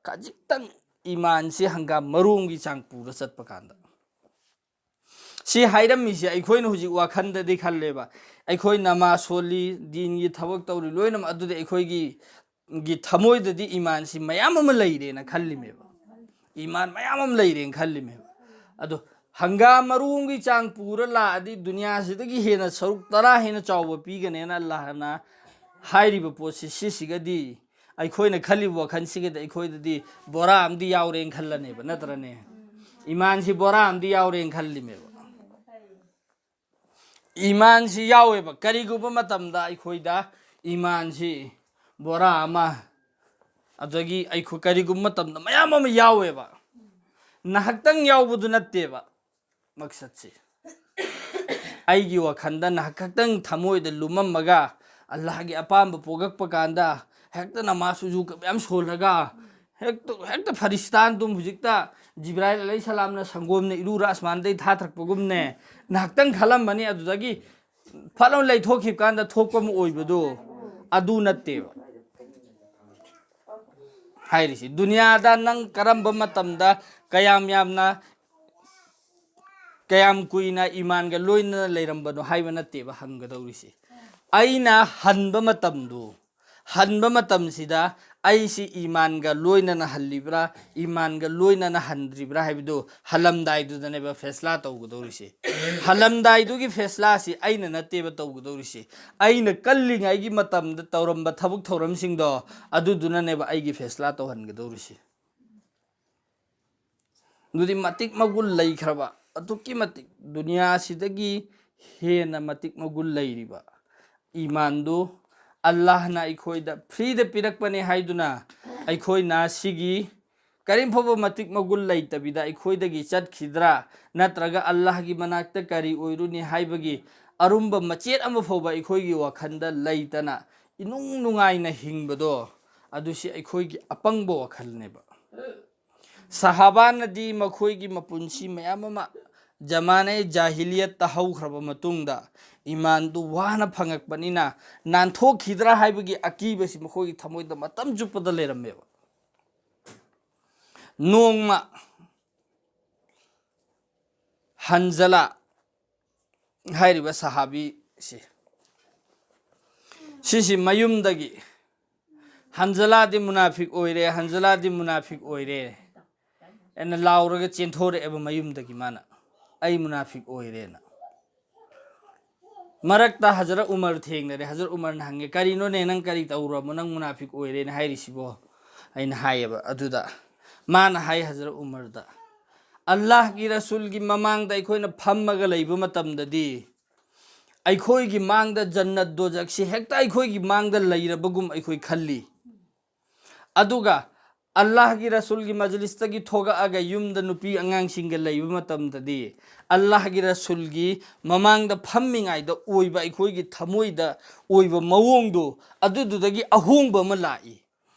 ꯈꯖꯤꯛꯇꯪ ꯏꯃꯥꯟꯁꯤ ꯍꯪꯒꯥꯝ ꯃꯔꯨ ꯑꯃꯒꯤ ꯆꯥꯡ ꯄꯨꯔ ꯆꯠꯄ ꯀꯥꯟꯗ꯫ ꯁꯤ ꯍꯥꯏꯔꯝꯃꯤꯁꯦ ꯑꯩꯈꯣꯏꯅ ꯍꯧꯖꯤꯛ ꯋꯥꯈꯜꯗꯗꯤ ꯈꯜꯂꯦꯕ, ꯑꯩꯈꯣꯏ ꯅꯃꯥꯖ ꯁꯣꯜꯂꯤ, ꯗꯤꯟꯒꯤ ꯊꯕꯛ ꯇꯧꯔꯤ, ꯂꯣꯏꯅꯃꯛ ꯑꯗꯨꯗꯤ ꯑꯩꯈꯣꯏꯒꯤ ꯒꯤ ꯊꯃꯣꯏꯗꯗꯤ ꯏꯃꯥꯟꯁꯤ ꯃꯌꯥꯝ ꯑꯃ ꯂꯩꯔꯦꯅ ꯈꯜꯂꯤꯃꯦꯕ꯫ ꯏꯃꯥꯟ ꯃꯌꯥꯝ ꯑꯃ ꯂꯩꯔꯦꯅ ꯈꯜꯂꯤꯃꯦꯕ꯫ ꯑꯗꯣ ꯍꯪꯒꯥꯝ ꯃꯔꯨ ꯑꯃꯒꯤ ꯆꯥꯡ ꯄꯨꯔ ꯂꯥꯛꯑꯗꯤ ꯗꯨꯅꯤꯌꯥꯁꯤꯗꯒꯤ ꯍꯦꯟꯅ ꯁꯔꯨꯛ ꯇꯔꯥ ꯍꯦꯟꯅ ꯆꯥꯎꯕ ꯄꯤꯒꯅꯦꯅ ꯑꯜꯂꯥꯍꯅ ꯍꯥꯏꯔꯤꯕ ꯄꯣꯠꯁꯤ, ꯁꯤꯁꯤꯒꯗꯤ, ꯑꯩꯈꯣꯏꯅ ꯈꯜꯂꯤꯕ ꯋꯥꯈꯜꯁꯤꯒꯗꯤ ꯑꯩꯈꯣꯏꯗꯗꯤ ꯕꯣꯔꯥ ꯑꯃꯗꯤ ꯌꯥꯎꯔꯦꯅ ꯈꯜꯂꯅꯦꯕ, ꯅꯠꯇ꯭ꯔꯅꯦ? ꯏꯃꯥꯟꯁꯤ ꯕꯣꯔꯥ ꯑꯃꯗꯤ ꯌꯥꯎꯔꯦꯅ ꯈꯜꯂꯤꯃꯦꯕ꯫ ꯏꯃꯥꯟꯁꯤ ꯌꯥꯎꯋꯦꯕ꯫ ꯀꯔꯤꯒꯨꯝꯕ ꯃꯇꯝꯗ ꯑꯩꯈꯣꯏꯗ ꯏꯃꯥꯟꯁꯤ ꯕꯣꯔꯥ ꯑꯃ, ꯑꯗꯒꯤ ꯑꯩꯈꯣꯏ ꯀꯔꯤꯒꯨꯝꯕ ꯃꯇꯝꯗ ꯃꯌꯥꯝ ꯑꯃ ꯌꯥꯎꯋꯦꯕ, ꯉꯥꯏꯍꯥꯛꯇꯪ ꯌꯥꯎꯕꯗꯨ ꯅꯠꯇꯦꯕ꯫ ꯃꯛꯁꯠꯁꯤ ꯑꯩꯒꯤ ꯋꯥꯈꯜꯗ ꯉꯥꯏꯍꯥꯛꯇꯪ ꯊꯃꯣꯏꯗ ꯂꯨꯝꯃꯝꯃꯒ, ꯑꯜꯂꯥꯍꯒꯤ ꯑꯄꯥꯝꯕ ꯄꯣꯛꯂꯛꯄ ꯀꯥꯟꯗ ꯍꯦꯛꯇ ꯅꯃꯥꯖ ꯁꯨꯖꯨ ꯃꯌꯥꯝ ꯁꯣꯜꯂꯒ, ꯍꯦꯛꯇ ꯍꯦꯛꯇ ꯐꯔꯤꯁꯇꯥꯟ ꯑꯗꯨꯝ ꯍꯧꯖꯤꯛꯇ ꯖꯤꯕ꯭ꯔꯥꯏꯜ ꯑꯂꯩꯍꯤ ꯁꯂꯥꯝꯅ ꯁꯪꯒꯣꯝꯅ ꯏꯔꯨꯔ ꯑꯁꯃꯥꯟꯗꯩ ꯊꯥꯊꯔꯛꯄꯒꯨꯝꯅꯦ꯫ ꯉꯥꯏꯍꯥꯛꯇꯪ ꯈꯜꯂꯝꯕꯅꯤ, ꯑꯗꯨꯗꯒꯤ ꯐꯠ ꯂꯥꯎꯅ ꯂꯩꯊꯣꯛꯈꯤꯕ ꯀꯥꯟꯗ ꯊꯣꯛꯄ ꯑꯃ ꯑꯣꯏꯕꯗꯣ, ꯑꯗꯨ ꯅꯠꯇꯦꯕ ꯍꯥꯏꯔꯤꯁꯤ꯫ ꯗꯨꯅꯤꯌꯥꯗ ꯅꯪ ꯀꯔꯝꯕ ꯃꯇꯝꯗ ꯀꯌꯥꯝ ꯌꯥꯝꯅ, ꯀꯌꯥꯝ ꯀꯨꯏꯅ ꯏꯃꯥꯟꯒ ꯂꯣꯏꯅꯅ ꯂꯩꯔꯝꯕꯅꯣ ꯍꯥꯏꯕ ꯅꯠꯇꯦꯕ ꯍꯪꯒꯗꯧꯔꯤꯁꯤ꯫ ꯑꯩꯅ ꯍꯟꯕ ꯃꯇꯝꯗꯨ, ꯍꯟꯕ ꯃꯇꯝꯁꯤꯗ ꯑꯩꯁꯤ ꯏꯃꯥꯟꯒ ꯂꯣꯏꯅꯅ ꯍꯜꯂꯤꯕ꯭ꯔꯥ, ꯏꯃꯥꯟꯒ ꯂꯣꯏꯅꯅ ꯍꯟꯗ꯭ꯔꯤꯕ꯭ꯔꯥ ꯍꯥꯏꯕꯗꯨ ꯍꯜꯂꯝꯗꯥꯏꯗꯨꯗꯅꯦꯕ ꯐꯦꯁꯂꯥ ꯇꯧꯒꯗꯧꯔꯤꯁꯤ꯫ ꯍꯜꯂꯝꯗꯥꯏꯗꯨꯒꯤ ꯐꯦꯁꯂꯥꯁꯤ ꯑꯩꯅ ꯅꯠꯇꯦꯕ ꯇꯧꯒꯗꯧꯔꯤꯁꯤ꯫ ꯑꯩꯅ ꯀꯜꯂꯤꯉꯩꯒꯤ ꯃꯇꯝꯗ ꯇꯧꯔꯝꯕ ꯊꯕꯛ ꯊꯧꯔꯝꯁꯤꯡꯗꯣ, ꯑꯗꯨꯗꯨꯅꯅꯦꯕ ꯑꯩꯒꯤ ꯐꯦꯁꯂꯥ ꯇꯧꯍꯟꯒꯗꯧꯔꯤꯁꯤ꯫ ꯑꯗꯨꯗꯤ ꯃꯇꯤꯛ ꯃꯒꯨꯟ ꯂꯩꯈ꯭ꯔꯕ, ꯑꯗꯨꯛꯀꯤ ꯃꯇꯤꯛ ꯗꯨꯅꯤꯌꯥꯁꯤꯗꯒꯤ ꯍꯦꯟꯅ ꯃꯇꯤꯛ ꯃꯒꯨꯟ ꯂꯩꯔꯤꯕ ꯏꯃꯥꯟꯗꯨ ꯑꯜꯂꯥꯍꯅ ꯑꯩꯈꯣꯏꯗ ꯐ꯭ꯔꯤꯗ ꯄꯤꯔꯛꯄꯅꯦ ꯍꯥꯏꯗꯨꯅ, ꯑꯩꯈꯣꯏꯅ ꯁꯤꯒꯤ ꯀꯔꯤꯝ ꯐꯥꯎꯕ ꯃꯇꯤꯛ ꯃꯒꯨꯟ ꯂꯩꯇꯕꯤꯗ ꯑꯩꯈꯣꯏꯗꯒꯤ ꯆꯠꯈꯤꯗ꯭ꯔꯥ, ꯅꯠꯇ꯭ꯔꯒ ꯑꯜꯂꯥꯍꯒꯤ ꯃꯅꯥꯛꯇ ꯀꯔꯤ ꯑꯣꯏꯔꯨꯅꯤ ꯍꯥꯏꯕꯒꯤ ꯑꯔꯨꯝꯕ ꯃꯆꯦꯠ ꯑꯃ ꯐꯥꯎꯕ ꯑꯩꯈꯣꯏꯒꯤ ꯋꯥꯈꯜꯗ ꯂꯩꯇꯅ ꯏꯅꯨꯡ ꯅꯨꯡꯉꯥꯏꯅ ꯍꯤꯡꯕꯗꯣ, ꯑꯗꯨꯁꯤ ꯑꯩꯈꯣꯏꯒꯤ ꯑꯄꯪꯕ ꯋꯥꯈꯜꯅꯦꯕ꯫ ꯁꯍꯥꯕꯥꯅꯗꯤ ꯃꯈꯣꯏꯒꯤ ꯃꯄꯨꯟꯁꯤ ꯃꯌꯥꯝ ꯑꯃ ꯖꯃꯥꯅꯦ ꯖꯥꯍꯤꯂꯤꯌꯠꯇ ꯍꯧꯈ꯭ꯔꯕ ꯃꯇꯨꯡꯗ ꯏꯃꯥꯟꯗꯨ ꯋꯥꯅ ꯐꯪꯉꯛꯄꯅꯤꯅ ꯅꯥꯟꯊꯣꯛꯈꯤꯗ꯭ꯔꯥ ꯍꯥꯏꯕꯒꯤ ꯑꯀꯤꯕꯁꯤ ꯃꯈꯣꯏꯒꯤ ꯊꯃꯣꯏꯗ ꯃꯇꯝ ꯆꯨꯞꯄꯗ ꯂꯩꯔꯝꯃꯦꯕ꯫ ꯅꯣꯡꯃ ꯍꯟꯖꯂꯥ ꯍꯥꯏꯔꯤꯕ ꯁꯍꯥꯕꯤꯁꯤ, ꯁꯤꯁꯤ ꯃꯌꯨꯝꯗꯒꯤ "ꯍꯟꯖꯂꯥꯗꯤ ꯃꯨꯅꯥꯐꯤꯛ ꯑꯣꯏꯔꯦ, ꯍꯟꯖꯂꯥꯗꯤ ꯃꯨꯅꯥꯐꯤꯛ ꯑꯣꯏꯔꯦ" ꯑꯅ ꯂꯥꯎꯔꯒ ꯆꯦꯟꯊꯣꯔꯛꯑꯦꯕ ꯃꯌꯨꯝꯗꯒꯤ ꯃꯥꯅ, "ꯑꯩ ꯃꯨꯅꯥꯐꯤꯛ ꯑꯣꯏꯔꯦꯅ"꯫ ꯃꯔꯛꯇ ꯍꯖꯔꯠ ꯎꯃꯔ ꯊꯦꯡꯅꯔꯦ꯫ ꯍꯖꯔꯠ ꯎꯃꯔꯅ ꯍꯪꯉꯦ, "ꯀꯔꯤꯅꯣꯅꯦ, ꯅꯪ ꯀꯔꯤ ꯇꯧꯔꯨꯔꯕꯅꯣ, ꯅꯪ ꯃꯨꯅꯥꯐꯤꯛ ꯑꯣꯏꯔꯦꯅ ꯍꯥꯏꯔꯤꯁꯤꯕꯣ?" ꯑꯩꯅ ꯍꯥꯏꯌꯦꯕ꯫ ꯑꯗꯨꯗ ꯃꯥꯅ ꯍꯥꯏ ꯍꯖꯔꯠ ꯎꯃꯔꯗ, "ꯑꯜꯂꯥꯍꯒꯤ ꯔꯁꯨꯜꯒꯤ ꯃꯃꯥꯡꯗ ꯑꯩꯈꯣꯏꯅ ꯐꯝꯃꯒ ꯂꯩꯕ ꯃꯇꯝꯗꯗꯤ ꯑꯩꯈꯣꯏꯒꯤ ꯃꯥꯡꯗ ꯖꯟꯅꯠ ꯗꯣꯖꯛꯁꯤ ꯍꯦꯛꯇ ꯑꯩꯈꯣꯏꯒꯤ ꯃꯥꯡꯗ ꯂꯩꯔꯕꯒꯨꯝ ꯑꯩꯈꯣꯏ ꯈꯜꯂꯤ꯫ ꯑꯗꯨꯒ ꯑꯜꯂꯥꯍꯒꯤ ꯔꯁꯨꯜꯒꯤ ꯃꯖꯂꯤꯁꯇꯒꯤ ꯊꯣꯛꯂꯛꯑꯒ ꯌꯨꯝꯗ ꯅꯨꯄꯤ ꯑꯉꯥꯡꯁꯤꯡꯒ ꯂꯩꯕ ꯃꯇꯝꯗꯗꯤ ꯑꯜꯂꯥꯍꯒꯤ ꯔꯁꯨꯜꯒꯤ ꯃꯃꯥꯡꯗ ꯐꯝꯃꯤꯉꯩꯗ ꯑꯣꯏꯕ ꯑꯩꯈꯣꯏꯒꯤ ꯊꯃꯣꯏꯗ ꯑꯣꯏꯕ ꯃꯑꯣꯡꯗꯣ, ꯑꯗꯨꯗꯨꯗꯒꯤ ꯑꯍꯣꯡꯕ ꯑꯃ ꯂꯥꯛꯏ꯫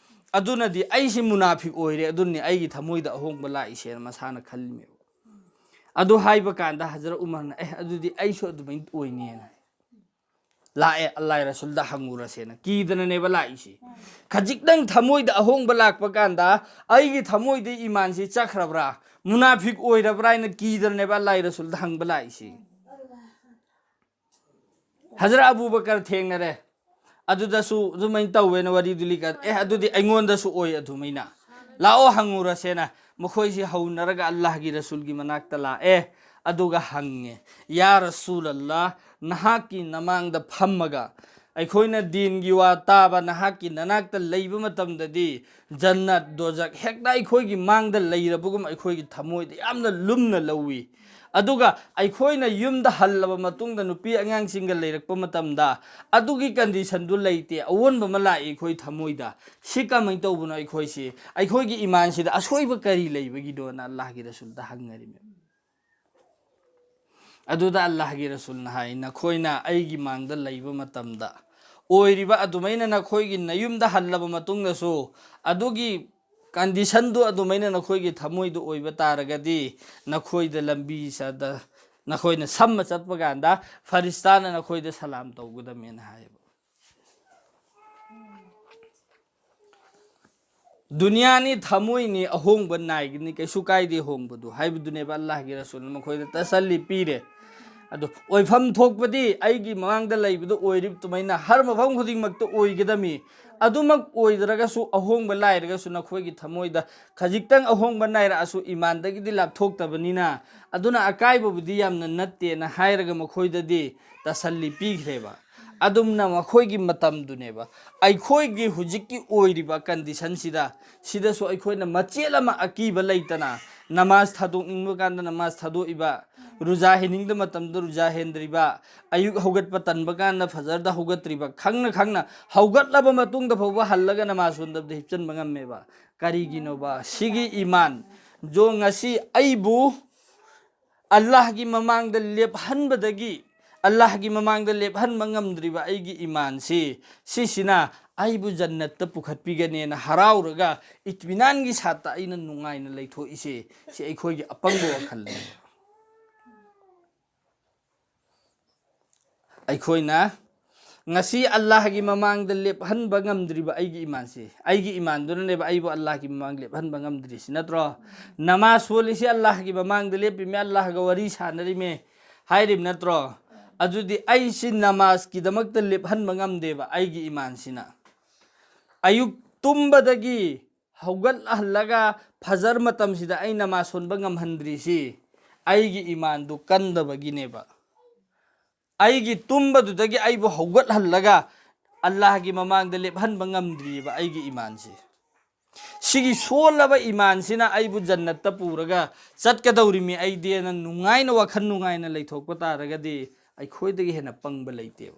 ꯑꯗꯨꯅꯗꯤ ꯑꯩꯁꯤ ꯃꯨꯅꯥꯐꯤꯛ ꯑꯣꯏꯔꯦ, ꯑꯗꯨꯅꯤ ꯑꯩꯒꯤ ꯊꯃꯣꯏꯗ ꯑꯍꯣꯡꯕ ꯂꯥꯛꯏꯁꯦꯅ" ꯃꯁꯥꯅ ꯈꯜꯂꯤꯃꯦꯕ꯫ ꯑꯗꯨ ꯍꯥꯏꯕ ꯀꯥꯟꯗ ꯍꯖꯔꯠ ꯎꯃꯔꯅ, "ꯑꯦ, ꯑꯗꯨꯗꯤ ꯑꯩꯁꯨ ꯑꯗꯨꯃꯥꯏꯅ ꯑꯣꯏꯅꯦꯅ" ꯂꯥꯛꯑꯦ, "ꯑꯜꯂꯥꯍ ꯔꯁꯨꯜꯗ ꯍꯪꯉꯨꯔꯁꯦꯅ" ꯀꯤꯗꯅꯅꯦꯕ ꯂꯥꯛꯏꯁꯤ꯫ ꯈꯖꯤꯛꯇꯪ ꯊꯃꯣꯏꯗ ꯑꯍꯣꯡꯕ ꯂꯥꯛꯄ ꯀꯥꯟꯗ ꯑꯩꯒꯤ ꯊꯃꯣꯏꯗ ꯏꯃꯥꯟꯁꯤ ꯆꯠꯈ꯭ꯔꯕ꯭ꯔꯥ, ꯃꯨꯅꯥꯐꯤꯛ ꯑꯣꯏꯔꯕ꯭ꯔꯥ ꯍꯥꯏꯅ ꯀꯤꯗꯅꯅꯦꯕ ꯑꯜꯂꯥꯍ ꯔꯁꯨꯜꯗ ꯍꯪꯕ ꯂꯥꯛꯏꯁꯤ꯫ ꯍꯖꯔꯠ ꯑꯕꯨ ꯕꯀꯔ ꯊꯦꯡꯅꯔꯦ, ꯑꯗꯨꯗꯁꯨ ꯑꯗꯨꯃꯥꯏꯅ ꯇꯧꯋꯦꯅ ꯋꯥꯔꯤꯗꯨ ꯂꯤꯀꯥꯟ, "ꯑꯦ, ꯑꯗꯨꯗꯤ ꯑꯩꯉꯣꯟꯗꯁꯨ ꯑꯣꯏ ꯑꯗꯨꯃꯥꯏꯅ, ꯂꯥꯛꯑꯣ ꯍꯪꯉꯨꯔꯁꯦꯅ" ꯃꯈꯣꯏꯁꯤ ꯍꯧꯅꯔꯒ ꯑꯜꯂꯥꯍꯒꯤ ꯔꯁꯨꯜꯒꯤ ꯃꯅꯥꯛꯇ ꯂꯥꯛꯑꯦ꯫ ꯑꯗꯨꯒ ꯍꯪꯉꯦ, "ꯌꯥ ꯔꯁꯨꯜ ꯑꯜꯂꯥꯍ, ꯅꯍꯥꯛꯀꯤ ꯅꯃꯥꯡꯗ ꯐꯝꯃꯒ ꯑꯩꯈꯣꯏꯅ ꯗꯤꯟꯒꯤ ꯋꯥ ꯇꯥꯕ ꯅꯍꯥꯛꯀꯤ ꯅꯅꯥꯛꯇ ꯂꯩꯕ ꯃꯇꯝꯗꯗꯤ ꯖꯟꯅꯠ ꯗꯣꯖꯛ ꯍꯦꯛꯇ ꯑꯩꯈꯣꯏꯒꯤ ꯃꯥꯡꯗ ꯂꯩꯔꯕꯒꯨꯝ ꯑꯩꯈꯣꯏꯒꯤ ꯊꯃꯣꯏꯗ ꯌꯥꯝꯅ ꯂꯨꯝꯅ ꯂꯧꯏ꯫ ꯑꯗꯨꯒ ꯑꯩꯈꯣꯏꯅ ꯌꯨꯝꯗ ꯍꯜꯂꯕ ꯃꯇꯨꯡꯗ ꯅꯨꯄꯤ ꯑꯉꯥꯡꯁꯤꯡꯒ ꯂꯩꯔꯛꯄ ꯃꯇꯝꯗ ꯑꯗꯨꯒꯤ ꯀꯟꯗꯤꯁꯟꯗꯨ ꯂꯩꯇꯦ, ꯑꯑꯣꯟꯕ ꯑꯃ ꯂꯥꯛꯏ ꯑꯩꯈꯣꯏ ꯊꯃꯣꯏꯗ꯫ ꯁꯤ ꯀꯃꯥꯏꯅ ꯇꯧꯕꯅꯣ? ꯑꯩꯈꯣꯏꯁꯤ, ꯑꯩꯈꯣꯏꯒꯤ ꯏꯃꯥꯟꯁꯤꯗ ꯑꯁꯣꯏꯕ ꯀꯔꯤ ꯂꯩꯕꯒꯤꯅꯣꯅ?" ꯑꯜꯂꯥꯍꯒꯤ ꯔꯁꯨꯜꯗ ꯍꯪꯅꯔꯤꯃꯦ꯫ ꯑꯗꯨꯗ ꯑꯜꯂꯥꯍꯒꯤ ꯔꯁꯨꯜꯅ ꯍꯥꯏ, "ꯅꯈꯣꯏꯅ ꯑꯩꯒꯤ ꯃꯥꯡꯗ ꯂꯩꯕ ꯃꯇꯝꯗ ꯑꯣꯏꯔꯤꯕ ꯑꯗꯨꯃꯥꯏꯅ ꯅꯈꯣꯏꯒꯤ ꯅꯌꯨꯝꯗ ꯍꯜꯂꯕ ꯃꯇꯨꯡꯗꯁꯨ ꯑꯗꯨꯒꯤ ꯀꯟꯗꯤꯁꯟꯗꯨ ꯑꯗꯨꯃꯥꯏꯅ ꯅꯈꯣꯏꯒꯤ ꯊꯃꯣꯏꯗ ꯑꯣꯏꯕ ꯇꯥꯔꯒꯗꯤ ꯅꯈꯣꯏꯗ ꯂꯝꯕꯤ ꯆꯠꯗ ꯅꯈꯣꯏꯅ ꯁꯝꯃ ꯆꯠꯄ ꯀꯥꯟꯗ ꯐꯔꯤꯁꯇꯥꯅ ꯅꯈꯣꯏꯗ ꯁꯂꯥꯝ ꯇꯧꯒꯗꯕꯅꯦꯅ" ꯍꯥꯏꯌꯦꯕ꯫ ꯗꯨꯅꯤꯌꯥꯅꯤ, ꯊꯃꯣꯏꯅꯤ, ꯑꯍꯣꯡꯕ ꯅꯥꯏꯒꯅꯤ, ꯀꯩꯁꯨ ꯀꯥꯏꯗꯦ ꯍꯣꯡꯕꯗꯨ ꯍꯥꯏꯕꯗꯨꯅꯦꯕ ꯑꯜꯂꯥꯍꯒꯤ ꯔꯁꯨꯜꯅ ꯃꯈꯣꯏꯗ ꯇꯁꯜꯂꯤ ꯄꯤꯔꯦ꯫ ꯑꯗꯣ ꯑꯣꯏꯐꯝ ꯊꯣꯛꯄꯗꯤ ꯑꯩꯒꯤ ꯃꯃꯥꯡꯗ ꯂꯩꯕꯗꯣ ꯑꯣꯏꯔꯤꯕ ꯑꯗꯨꯃꯥꯏꯅ ꯍꯔ ꯃꯐꯝ ꯈꯨꯗꯤꯡꯃꯛꯇ ꯑꯣꯏꯒꯗꯝꯃꯤ꯫ ꯑꯗꯨꯃꯛ ꯑꯣꯏꯗ꯭ꯔꯒꯁꯨ, ꯑꯍꯣꯡꯕ ꯂꯥꯏꯔꯒꯁꯨ ꯅꯈꯣꯏꯒꯤ ꯊꯃꯣꯏꯗ ꯈꯖꯤꯛꯇꯪ ꯑꯍꯣꯡꯕ ꯅꯥꯏꯔꯛꯑꯁꯨ ꯏꯃꯥꯟꯗꯒꯤꯗꯤ ꯂꯥꯞꯊꯣꯛꯇꯕꯅꯤꯅ, ꯑꯗꯨꯅ ꯑꯀꯥꯏꯕꯕꯨꯗꯤ ꯌꯥꯝꯅ ꯅꯠꯇꯦꯅ ꯍꯥꯏꯔꯒ ꯃꯈꯣꯏꯗꯗꯤ ꯇꯁꯜꯂꯤ ꯄꯤꯈ꯭ꯔꯦꯕ꯫ ꯑꯗꯨꯝꯅ ꯃꯈꯣꯏꯒꯤ ꯃꯇꯝꯗꯨꯅꯦꯕ꯫ ꯑꯩꯈꯣꯏꯒꯤ ꯍꯧꯖꯤꯛꯀꯤ ꯑꯣꯏꯔꯤꯕ ꯀꯟꯗꯤꯁꯟꯁꯤꯗ, ꯁꯤꯗꯁꯨ ꯑꯩꯈꯣꯏꯅ ꯃꯆꯦꯠ ꯑꯃ ꯑꯀꯤꯕ ꯂꯩꯇꯅ ꯅꯃꯥꯖ ꯊꯥꯗꯣꯛꯅꯤꯡꯕ ꯀꯥꯟꯗ ꯅꯃꯥꯖ ꯊꯥꯗꯣꯛꯏꯕ, ꯔꯨꯖꯥ ꯍꯦꯟꯅꯤꯡꯕ ꯃꯇꯝꯗ ꯔꯨꯖꯥ ꯍꯦꯟꯗ꯭ꯔꯤꯕ, ꯑꯌꯨꯛ ꯍꯧꯒꯠꯄ ꯇꯟꯕ ꯀꯥꯟꯗ ꯐꯖꯔꯗ ꯍꯧꯒꯠꯇ꯭ꯔꯤꯕ, ꯈꯪꯅ ꯈꯪꯅ ꯍꯧꯒꯠꯂꯕ ꯃꯇꯨꯡꯗ ꯐꯥꯎꯕ ꯍꯜꯂꯒ ꯅꯃꯥꯖ ꯁꯣꯟꯗꯕꯗ ꯍꯤꯞꯆꯟꯕ ꯉꯝꯃꯦꯕ꯫ ꯀꯔꯤꯒꯤꯅꯣꯕ? ꯁꯤꯒꯤ ꯏꯃꯥꯟ꯫ ꯖꯣ ꯉꯁꯤ ꯑꯩꯕꯨ ꯑꯜꯂꯥꯍꯒꯤ ꯃꯃꯥꯡꯗ ꯂꯦꯞꯍꯟꯕꯗꯒꯤ, ꯑꯜꯂꯥꯍꯒꯤ ꯃꯃꯥꯡꯗ ꯂꯦꯞꯍꯟꯕ ꯉꯝꯗ꯭ꯔꯤꯕ ꯑꯩꯒꯤ ꯏꯃꯥꯟꯁꯤ, ꯁꯤꯁꯤꯅ ꯑꯩꯕꯨ ꯖꯟꯅꯠꯇ ꯄꯨꯈꯠꯄꯤꯒꯅꯦꯅ ꯍꯔꯥꯎꯔꯒ ꯏꯠꯃꯤꯅꯥꯟꯒꯤ ꯁꯥꯠꯇ ꯑꯩꯅ ꯅꯨꯡꯉꯥꯏꯅ ꯂꯩꯊꯣꯛꯏꯁꯦ꯫ ꯁꯤ ꯑꯩꯈꯣꯏꯒꯤ ꯑꯄꯪꯕ ꯋꯥꯈꯜꯅꯤ꯫ ꯑꯩꯈꯣꯏꯅ ꯉꯁꯤ ꯑꯜꯂꯥꯍꯒꯤ ꯃꯃꯥꯡꯗ ꯂꯦꯞꯍꯟꯕ ꯉꯝꯗ꯭ꯔꯤꯕ ꯑꯩꯒꯤ ꯏꯃꯥꯟꯁꯤ, ꯑꯩꯒꯤ ꯏꯃꯥꯟꯗꯨꯅꯅꯦꯕ ꯑꯩꯕꯨ ꯑꯜꯂꯥꯍꯒꯤ ꯃꯃꯥꯡꯗ ꯂꯦꯞꯍꯟꯕ ꯉꯝꯗ꯭ꯔꯤꯁꯤ, ꯅꯠꯇ꯭ꯔꯣ? ꯅꯃꯥꯖ ꯁꯣꯜꯂꯤꯁꯤ ꯑꯜꯂꯥꯍꯒꯤ ꯃꯃꯥꯡꯗ ꯂꯦꯞꯄꯤꯃꯦ, ꯑꯜꯂꯥꯍꯒ ꯋꯥꯔꯤ ꯁꯥꯟꯅꯔꯤꯃꯦ ꯍꯥꯏꯔꯤꯕ ꯅꯠꯇ꯭ꯔꯣ? ꯑꯗꯨꯗꯤ ꯑꯩꯁꯤ ꯅꯃꯥꯖꯀꯤꯗꯃꯛꯇ ꯂꯦꯞꯍꯟꯕ ꯉꯝꯗꯦꯕ ꯑꯩꯒꯤ ꯏꯃꯥꯟꯁꯤꯅ꯫ ꯑꯌꯨꯛ ꯇꯨꯝꯕꯗꯒꯤ ꯍꯧꯒꯠꯍꯜꯂꯒ ꯐꯖꯔ ꯃꯇꯝꯁꯤꯗ ꯑꯩ ꯅꯃꯥꯖ ꯁꯣꯟꯕ ꯉꯝꯍꯟꯗ꯭ꯔꯤꯁꯤ ꯑꯩꯒꯤ ꯏꯃꯥꯟꯗꯨ ꯀꯟꯗꯕꯒꯤꯅꯦꯕ꯫ ꯑꯩꯒꯤ ꯇꯨꯝꯕꯗꯨꯗꯒꯤ ꯑꯩꯕꯨ ꯍꯧꯒꯠꯍꯜꯂꯒ ꯑꯜꯂꯥꯍꯒꯤ ꯃꯃꯥꯡꯗ ꯂꯦꯞꯍꯟꯕ ꯉꯝꯗ꯭ꯔꯤꯑꯕ ꯑꯩꯒꯤ ꯏꯃꯥꯟꯁꯤ꯫ ꯁꯤꯒꯤ ꯁꯣꯜꯂꯕ ꯏꯃꯥꯟꯁꯤꯅ ꯑꯩꯕꯨ ꯖꯟꯅꯠꯇ ꯄꯨꯔꯒ ꯆꯠꯀꯗꯧꯔꯤꯃꯤ ꯑꯩꯗꯤꯅ ꯅꯨꯡꯉꯥꯏꯅ, ꯋꯥꯈꯜ ꯅꯨꯡꯉꯥꯏꯅ ꯂꯩꯊꯣꯛꯄ ꯇꯥꯔꯒꯗꯤ ꯑꯩꯈꯣꯏꯗꯒꯤ ꯍꯦꯟꯅ ꯄꯪꯕ ꯂꯩꯇꯦꯕ꯫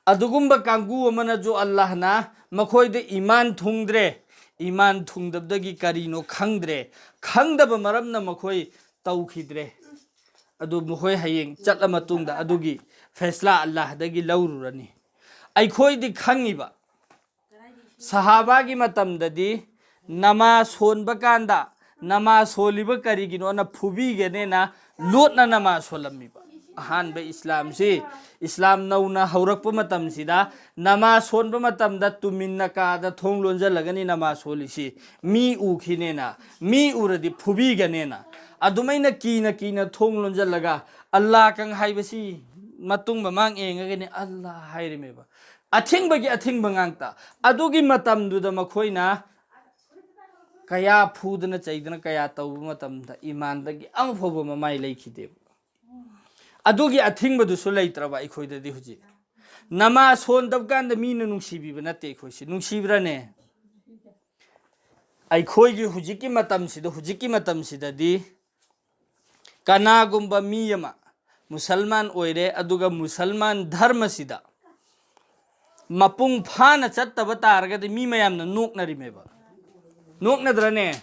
ꯑꯗꯨꯒꯨꯝꯕ ꯀꯥꯡꯕꯨ ꯑꯃꯅꯁꯨ ꯑꯜꯂꯥꯍꯅ ꯃꯈꯣꯏꯗ ꯏꯃꯥꯟ ꯊꯨꯡꯗ꯭ꯔꯦ, ꯏꯃꯥꯟ ꯊꯨꯡꯗꯕꯗꯒꯤ ꯀꯔꯤꯅꯣ ꯈꯪꯗ꯭ꯔꯦ, ꯈꯪꯗꯕ ꯃꯔꯝꯅ ꯃꯈꯣꯏ ꯇꯧꯈꯤꯗ꯭ꯔꯦ꯫ ꯑꯗꯨ ꯃꯈꯣꯏ ꯍꯌꯦꯡ ꯆꯠꯂ ꯃꯇꯨꯡꯗ ꯑꯗꯨꯒꯤ ꯐꯦꯁꯂꯥ ꯑꯜꯂꯥꯍꯗꯒꯤ ꯂꯧꯔꯨꯔꯅꯤ꯫ ꯑꯩꯈꯣꯏꯗꯤ ꯈꯪꯉꯤꯕ, ꯁꯍꯥꯕꯥꯒꯤ ꯃꯇꯝꯗꯗꯤ ꯅꯃꯥꯖ ꯁꯣꯟꯕ ꯀꯥꯟꯗ ꯅꯃꯥꯖ ꯁꯣꯜꯂꯤꯕ ꯀꯔꯤꯒꯤꯅꯣꯅ ꯐꯨꯕꯤꯒꯅꯦꯅ ꯂꯣꯠꯅ ꯅꯃꯥꯖ ꯁꯣꯜꯂꯝꯃꯤꯕ꯫ ꯑꯍꯥꯟꯕ ꯏꯁꯂꯥꯝꯁꯤ, ꯏꯁꯂꯥꯝ ꯅꯧꯅ ꯍꯧꯔꯛꯄ ꯃꯇꯝꯁꯤꯗ ꯅꯃꯥꯖ ꯁꯣꯟꯕ ꯃꯇꯝꯗ ꯇꯨꯃꯤꯟꯅ ꯀꯥꯗ ꯊꯣꯡ ꯂꯣꯟꯁꯤꯜꯂꯒꯅꯤ ꯅꯃꯥꯖ ꯁꯣꯜꯂꯤꯁꯤ꯫ ꯃꯤ ꯎꯈꯤꯅꯦꯅ, ꯃꯤ ꯎꯔꯗꯤ ꯐꯨꯕꯤꯒꯅꯦꯅ꯫ ꯑꯗꯨꯃꯥꯏꯅ ꯀꯤꯅ ꯀꯤꯅ ꯊꯣꯡ ꯂꯣꯟꯁꯤꯜꯂꯒ ꯑꯜꯂꯥꯍ ꯀꯪ ꯍꯥꯏꯕꯁꯤ ꯃꯇꯨꯡ ꯃꯃꯥꯡ ꯌꯦꯡꯉꯒꯅꯤ ꯑꯜꯂꯥꯍ ꯍꯥꯏꯔꯤꯃꯦꯕ꯫ ꯑꯊꯤꯡꯕꯒꯤ ꯑꯊꯤꯡꯕ ꯉꯥꯛꯇ꯫ ꯑꯗꯨꯒꯤ ꯃꯇꯝꯗꯨꯗ ꯃꯈꯣꯏꯅ ꯀꯌꯥ ꯐꯨꯗꯅ ꯆꯩꯗꯅ ꯀꯌꯥ ꯇꯧꯕ ꯃꯇꯝꯗ ꯏꯃꯥꯟꯗꯒꯤ ꯑꯃ ꯐꯥꯎꯕ ꯃꯃꯥꯏ ꯂꯩꯈꯤꯗꯦꯕ꯫ ꯑꯗꯨꯒꯤ ꯑꯊꯤꯡꯕꯗꯨꯁꯨ ꯂꯩꯇ꯭ꯔꯕ ꯑꯩꯈꯣꯏꯗꯗꯤ ꯍꯧꯖꯤꯛ꯫ ꯅꯃꯥꯖ ꯁꯣꯟꯗꯕ ꯀꯥꯟꯗ ꯃꯤꯅ ꯅꯨꯡꯁꯤꯕꯤꯕ ꯅꯠꯇꯦ ꯑꯩꯈꯣꯏꯁꯦ꯫ ꯅꯨꯡꯁꯤꯕ꯭ꯔꯅꯦ? ꯑꯩꯈꯣꯏꯒꯤ ꯍꯧꯖꯤꯛꯀꯤ ꯃꯇꯝꯁꯤꯗ, ꯍꯧꯖꯤꯛꯀꯤ ꯃꯇꯝꯁꯤꯗꯗꯤ ꯀꯅꯥꯒꯨꯝꯕ ꯃꯤ ꯑꯃ ꯃꯨꯁꯜꯃꯥꯟ ꯑꯣꯏꯔꯦ, ꯑꯗꯨꯒ ꯃꯨꯁꯜꯃꯥꯟ ꯙꯔꯃꯁꯤꯗ ꯃꯄꯨꯡ ꯐꯥꯅ ꯆꯠꯇꯕ ꯇꯥꯔꯒꯗꯤ ꯃꯤ ꯃꯌꯥꯝꯅ ꯅꯣꯛꯅꯔꯤꯃꯦꯕ꯫ ꯅꯣꯛꯅꯗ꯭ꯔꯅꯦ?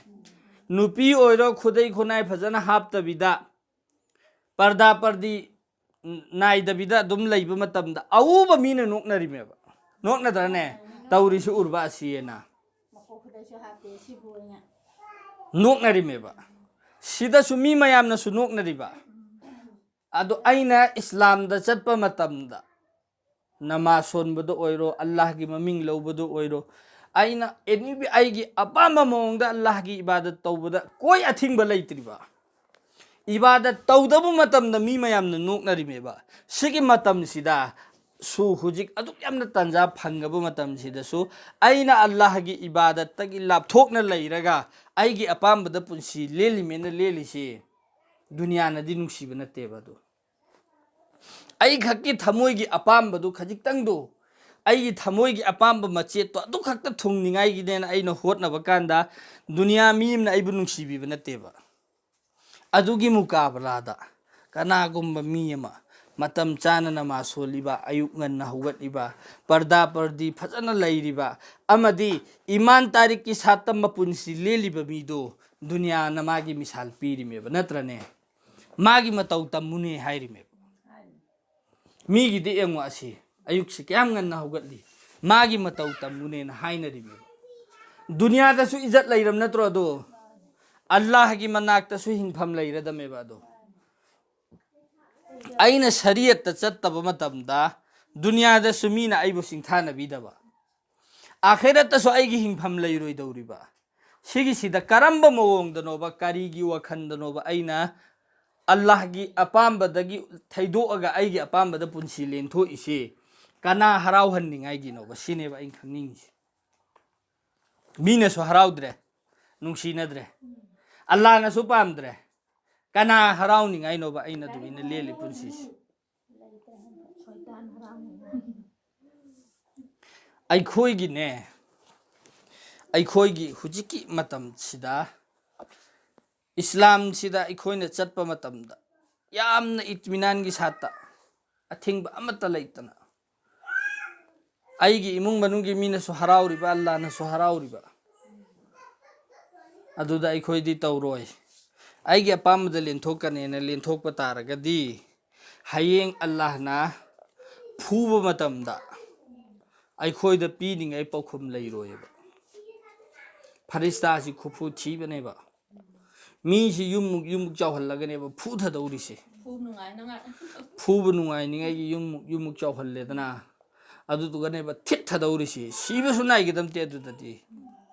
ꯅꯨꯄꯤ ꯑꯣꯏꯔꯣ, ꯈꯨꯗꯩ ꯈꯨꯅꯥꯏ ꯐꯖꯅ ꯍꯥꯞꯇꯕꯤꯗ, ꯄꯔꯗꯥ ꯄꯔꯗꯤ ꯅꯥꯏꯗꯕꯤꯗ ꯑꯗꯨꯝ ꯂꯩꯕ ꯃꯇꯝꯗ ꯑꯎꯕ ꯃꯤꯅ ꯅꯣꯛꯅꯔꯤꯃꯦꯕ꯫ ꯅꯣꯛꯅꯗ꯭ꯔꯅꯦ? ꯇꯧꯔꯤꯁꯤ ꯎꯔꯕ ꯑꯁꯤꯌꯦꯅ꯫ ꯃꯀꯣꯛ ꯈꯨꯗꯩꯁꯨ ꯍꯥꯞꯇꯦ, ꯁꯤꯕꯨ ꯑꯣꯏꯅ꯫ ꯅꯣꯛꯅꯔꯤꯃꯦꯕ꯫ ꯁꯤꯗꯁꯨ ꯃꯤ ꯃꯌꯥꯝꯅꯁꯨ ꯅꯣꯛꯅꯔꯤꯕ꯫ ꯑꯗꯣ ꯑꯩꯅ ꯏꯁꯂꯥꯝꯗ ꯆꯠꯄ ꯃꯇꯝꯗ ꯅꯃꯥꯖ ꯁꯣꯟꯕꯗ ꯑꯣꯏꯔꯣ, ꯑꯜꯂꯥꯍꯒꯤ ꯃꯃꯤꯡ ꯂꯧꯕꯗ ꯑꯣꯏꯔꯣ, ꯑꯩꯅ ꯑꯦꯅꯤ ꯑꯩꯒꯤ ꯑꯄꯥꯝꯕ ꯃꯑꯣꯡꯗ ꯑꯜꯂꯥꯍꯒꯤ ꯏꯕꯥꯗꯠ ꯇꯧꯕꯗ ꯀꯣꯏ ꯑꯊꯤꯡꯕ ꯂꯩꯇ꯭ꯔꯤꯕ꯫ ꯏꯕꯥꯗꯠ ꯇꯧꯗꯕ ꯃꯇꯝꯗ ꯃꯤ ꯃꯌꯥꯝꯅ ꯅꯣꯛꯅꯔꯤꯃꯦꯕ꯫ ꯁꯤꯒꯤ ꯃꯇꯝꯁꯤꯗ ꯁꯨ ꯍꯧꯖꯤꯛ ꯑꯗꯨꯛ ꯌꯥꯝꯅ ꯇꯥꯟꯖꯥ ꯐꯪꯉꯕ ꯃꯇꯝꯁꯤꯗꯁꯨ ꯑꯩꯅ ꯑꯜꯂꯥꯍꯒꯤ ꯏꯕꯥꯗꯠꯇꯒꯤ ꯂꯥꯞꯊꯣꯛꯅ ꯂꯩꯔꯒ ꯑꯩꯒꯤ ꯑꯄꯥꯝꯕꯗ ꯄꯨꯟꯁꯤ ꯂꯦꯜꯂꯤꯃꯦꯅ ꯂꯦꯜꯂꯤꯁꯤ ꯗꯨꯅꯤꯌꯥꯅꯗꯤ ꯅꯨꯡꯁꯤꯕ ꯅꯠꯇꯦꯕ꯫ ꯑꯗꯨ ꯑꯩꯈꯛꯀꯤ ꯊꯃꯣꯏꯒꯤ ꯑꯄꯥꯝꯕꯗꯨ ꯈꯖꯤꯛꯇꯪꯗꯨ, ꯑꯩꯒꯤ ꯊꯃꯣꯏꯒꯤ ꯑꯄꯥꯝꯕ ꯃꯆꯦꯠꯇꯣ ꯑꯗꯨꯈꯛꯇ ꯊꯨꯡꯅꯤꯡꯉꯥꯏꯒꯤꯅꯦꯅ ꯑꯩꯅ ꯍꯣꯠꯅꯕ ꯀꯥꯟꯗ ꯗꯨꯅꯤꯌꯥ ꯃꯤ ꯑꯃꯅ ꯑꯩꯕꯨ ꯅꯨꯡꯁꯤꯕꯤꯕ ꯅꯠꯇꯦꯕ꯫ ꯑꯗꯨꯒꯤ ꯃꯨꯀꯥꯕꯂꯥꯗ ꯀꯅꯥꯒꯨꯝꯕ ꯃꯤ ꯑꯃ ꯃꯇꯝ ꯆꯥꯅ ꯅꯃꯥꯖ ꯁꯣꯜꯂꯤꯕ, ꯑꯌꯨꯛ ꯉꯟꯅ ꯍꯧꯒꯠꯂꯤꯕ, ꯄꯔꯗꯥ ꯄꯔꯗꯤ ꯐꯖꯅ ꯂꯩꯔꯤꯕ ꯑꯃꯗꯤ ꯏꯃꯥꯟ ꯇꯥꯔꯤꯛꯀꯤ ꯁꯥꯠꯇ ꯃꯄꯨꯟꯁꯤ ꯂꯦꯜꯂꯤꯕ ꯃꯤꯗꯣ ꯗꯨꯅꯤꯌꯥꯅ ꯃꯥꯒꯤ ꯃꯤꯁꯥꯜ ꯄꯤꯔꯤꯃꯦꯕ, ꯅꯠꯇ꯭ꯔꯅꯦ? ꯃꯥꯒꯤ ꯃꯇꯧ ꯇꯝꯃꯨꯅꯦ ꯍꯥꯏꯔꯤꯃꯦꯕ꯫ ꯃꯤꯒꯤꯗꯤ ꯌꯦꯡꯉꯣ, ꯑꯁꯤ ꯑꯌꯨꯛꯁꯤ ꯀꯌꯥꯝ ꯉꯟꯅ ꯍꯧꯒꯠꯂꯤ, ꯃꯥꯒꯤ ꯃꯇꯧ ꯇꯝꯃꯨꯅꯦꯅ ꯍꯥꯏꯅꯔꯤꯃꯦꯕ꯫ ꯗꯨꯅꯤꯌꯥꯗꯁꯨ ꯏꯖꯠ ꯂꯩꯔꯝ ꯅꯠꯇ꯭ꯔꯣ? ꯑꯗꯣ ꯑꯜꯂꯥꯍꯒꯤ ꯃꯅꯥꯛꯇꯁꯨ ꯍꯤꯡꯐꯝ ꯂꯩꯔꯗꯝꯃꯦꯕ꯫ ꯑꯗꯣ ꯑꯩꯅ ꯁꯔꯤꯌꯠꯇ ꯆꯠꯇꯕ ꯃꯇꯝꯗ ꯗꯨꯅꯤꯌꯥꯗꯁꯨ ꯃꯤꯅ ꯑꯩꯕꯨ ꯁꯤꯡꯊꯥꯅꯕꯤꯗꯕ, ꯑꯥꯈꯤꯔꯠꯇꯁꯨ ꯑꯩꯒꯤ ꯍꯤꯡꯐꯝ ꯂꯩꯔꯣꯏꯗꯧꯔꯤꯕ, ꯁꯤꯒꯤꯁꯤꯗ ꯀꯔꯝꯕ ꯃꯑꯣꯡꯗꯅꯣꯕ, ꯀꯔꯤꯒꯤ ꯋꯥꯈꯟꯗꯅꯣꯕ ꯑꯩꯅ ꯑꯜꯂꯥꯍꯒꯤ ꯑꯄꯥꯝꯕꯗꯒꯤ ꯊꯩꯗꯣꯛꯑꯒ ꯑꯩꯒꯤ ꯑꯄꯥꯝꯕꯗ ꯄꯨꯟꯁꯤ ꯂꯦꯟꯊꯣꯛꯏꯁꯤ? ꯀꯅꯥ ꯍꯔꯥꯎꯍꯟꯅꯤꯡꯉꯥꯏꯒꯤꯅꯣꯕ? ꯁꯤꯅꯦꯕ ꯑꯩꯅ ꯈꯪꯅꯤꯡꯉꯤꯁꯤ꯫ ꯃꯤꯅꯁꯨ ꯍꯔꯥꯎꯗ꯭ꯔꯦ, ꯅꯨꯡꯁꯤꯅꯗ꯭ꯔꯦ, ꯑꯜꯂꯥꯍꯅꯁꯨ ꯄꯥꯝꯗ꯭ꯔꯦ, ꯀꯅꯥ ꯍꯔꯥꯎꯅꯤꯡꯉꯥꯏꯅꯣꯕ ꯑꯩꯅ ꯑꯗꯨꯃꯥꯏꯅ ꯂꯦꯜꯂꯤ ꯄꯨꯟꯁꯤꯁꯦ? ꯑꯩꯈꯣꯏꯒꯤꯅꯦ, ꯑꯩꯈꯣꯏꯒꯤ ꯍꯧꯖꯤꯛꯀꯤ ꯃꯇꯝꯁꯤꯗ, ꯏꯁꯂꯥꯝꯁꯤꯗ ꯑꯩꯈꯣꯏꯅ ꯆꯠꯄ ꯃꯇꯝꯗ ꯌꯥꯝꯅ ꯏꯠꯃꯤꯅꯥꯟꯒꯤ ꯁꯥꯠꯇ, ꯑꯊꯤꯡꯕ ꯑꯃꯠꯇ ꯂꯩꯇꯅ, ꯑꯩꯒꯤ ꯏꯃꯨꯡ ꯃꯅꯨꯡꯒꯤ ꯃꯤꯅꯁꯨ ꯍꯔꯥꯎꯔꯤꯕ, ꯑꯜꯂꯥꯅꯁꯨ ꯍꯔꯥꯎꯔꯤꯕ, ꯑꯗꯨꯗ ꯑꯩꯈꯣꯏꯗꯤ ꯇꯧꯔꯣꯏ꯫ ꯑꯩꯒꯤ ꯑꯄꯥꯝꯕꯗ ꯂꯦꯟꯊꯣꯛꯀꯅꯦꯅ ꯂꯦꯟꯊꯣꯛꯄ ꯇꯥꯔꯒꯗꯤ, ꯍꯌꯦꯡ ꯑꯜꯂꯥꯍꯅ ꯐꯨꯕ ꯃꯇꯝꯗ ꯑꯩꯈꯣꯏꯗ ꯄꯤꯅꯤꯡꯉꯥꯏ ꯄꯥꯎꯈꯨꯝ ꯂꯩꯔꯣꯏꯕ꯫ ꯐꯔꯤꯁꯇꯥꯁꯤ ꯈꯨꯐꯨ ꯊꯤꯕꯅꯦꯕ꯫ ꯃꯤꯁꯤ ꯌꯨꯝꯃꯨꯛ ꯌꯨꯝꯃꯨꯛ ꯆꯥꯎꯍꯜꯂꯒꯅꯦꯕ ꯐꯨꯊꯗꯧꯔꯤꯁꯦ꯫ ꯐꯨꯕ ꯅꯨꯡꯉꯥꯏꯅꯉꯥꯏ꯫ ꯐꯨꯕ ꯅꯨꯡꯉꯥꯏꯅꯤꯡꯉꯥꯏꯒꯤ ꯌꯨꯝꯃꯨꯛ ꯌꯨꯝꯃꯨꯛ ꯆꯥꯎꯍꯜꯂꯦꯗꯅ, ꯑꯗꯨꯗꯨꯒꯅꯦꯕ ꯊꯤꯠꯊꯗꯧꯔꯤꯁꯤ꯫ ꯁꯤꯕꯁꯨ ꯅꯥꯏꯒꯗꯝꯇꯦ ꯑꯗꯨꯗꯗꯤ꯫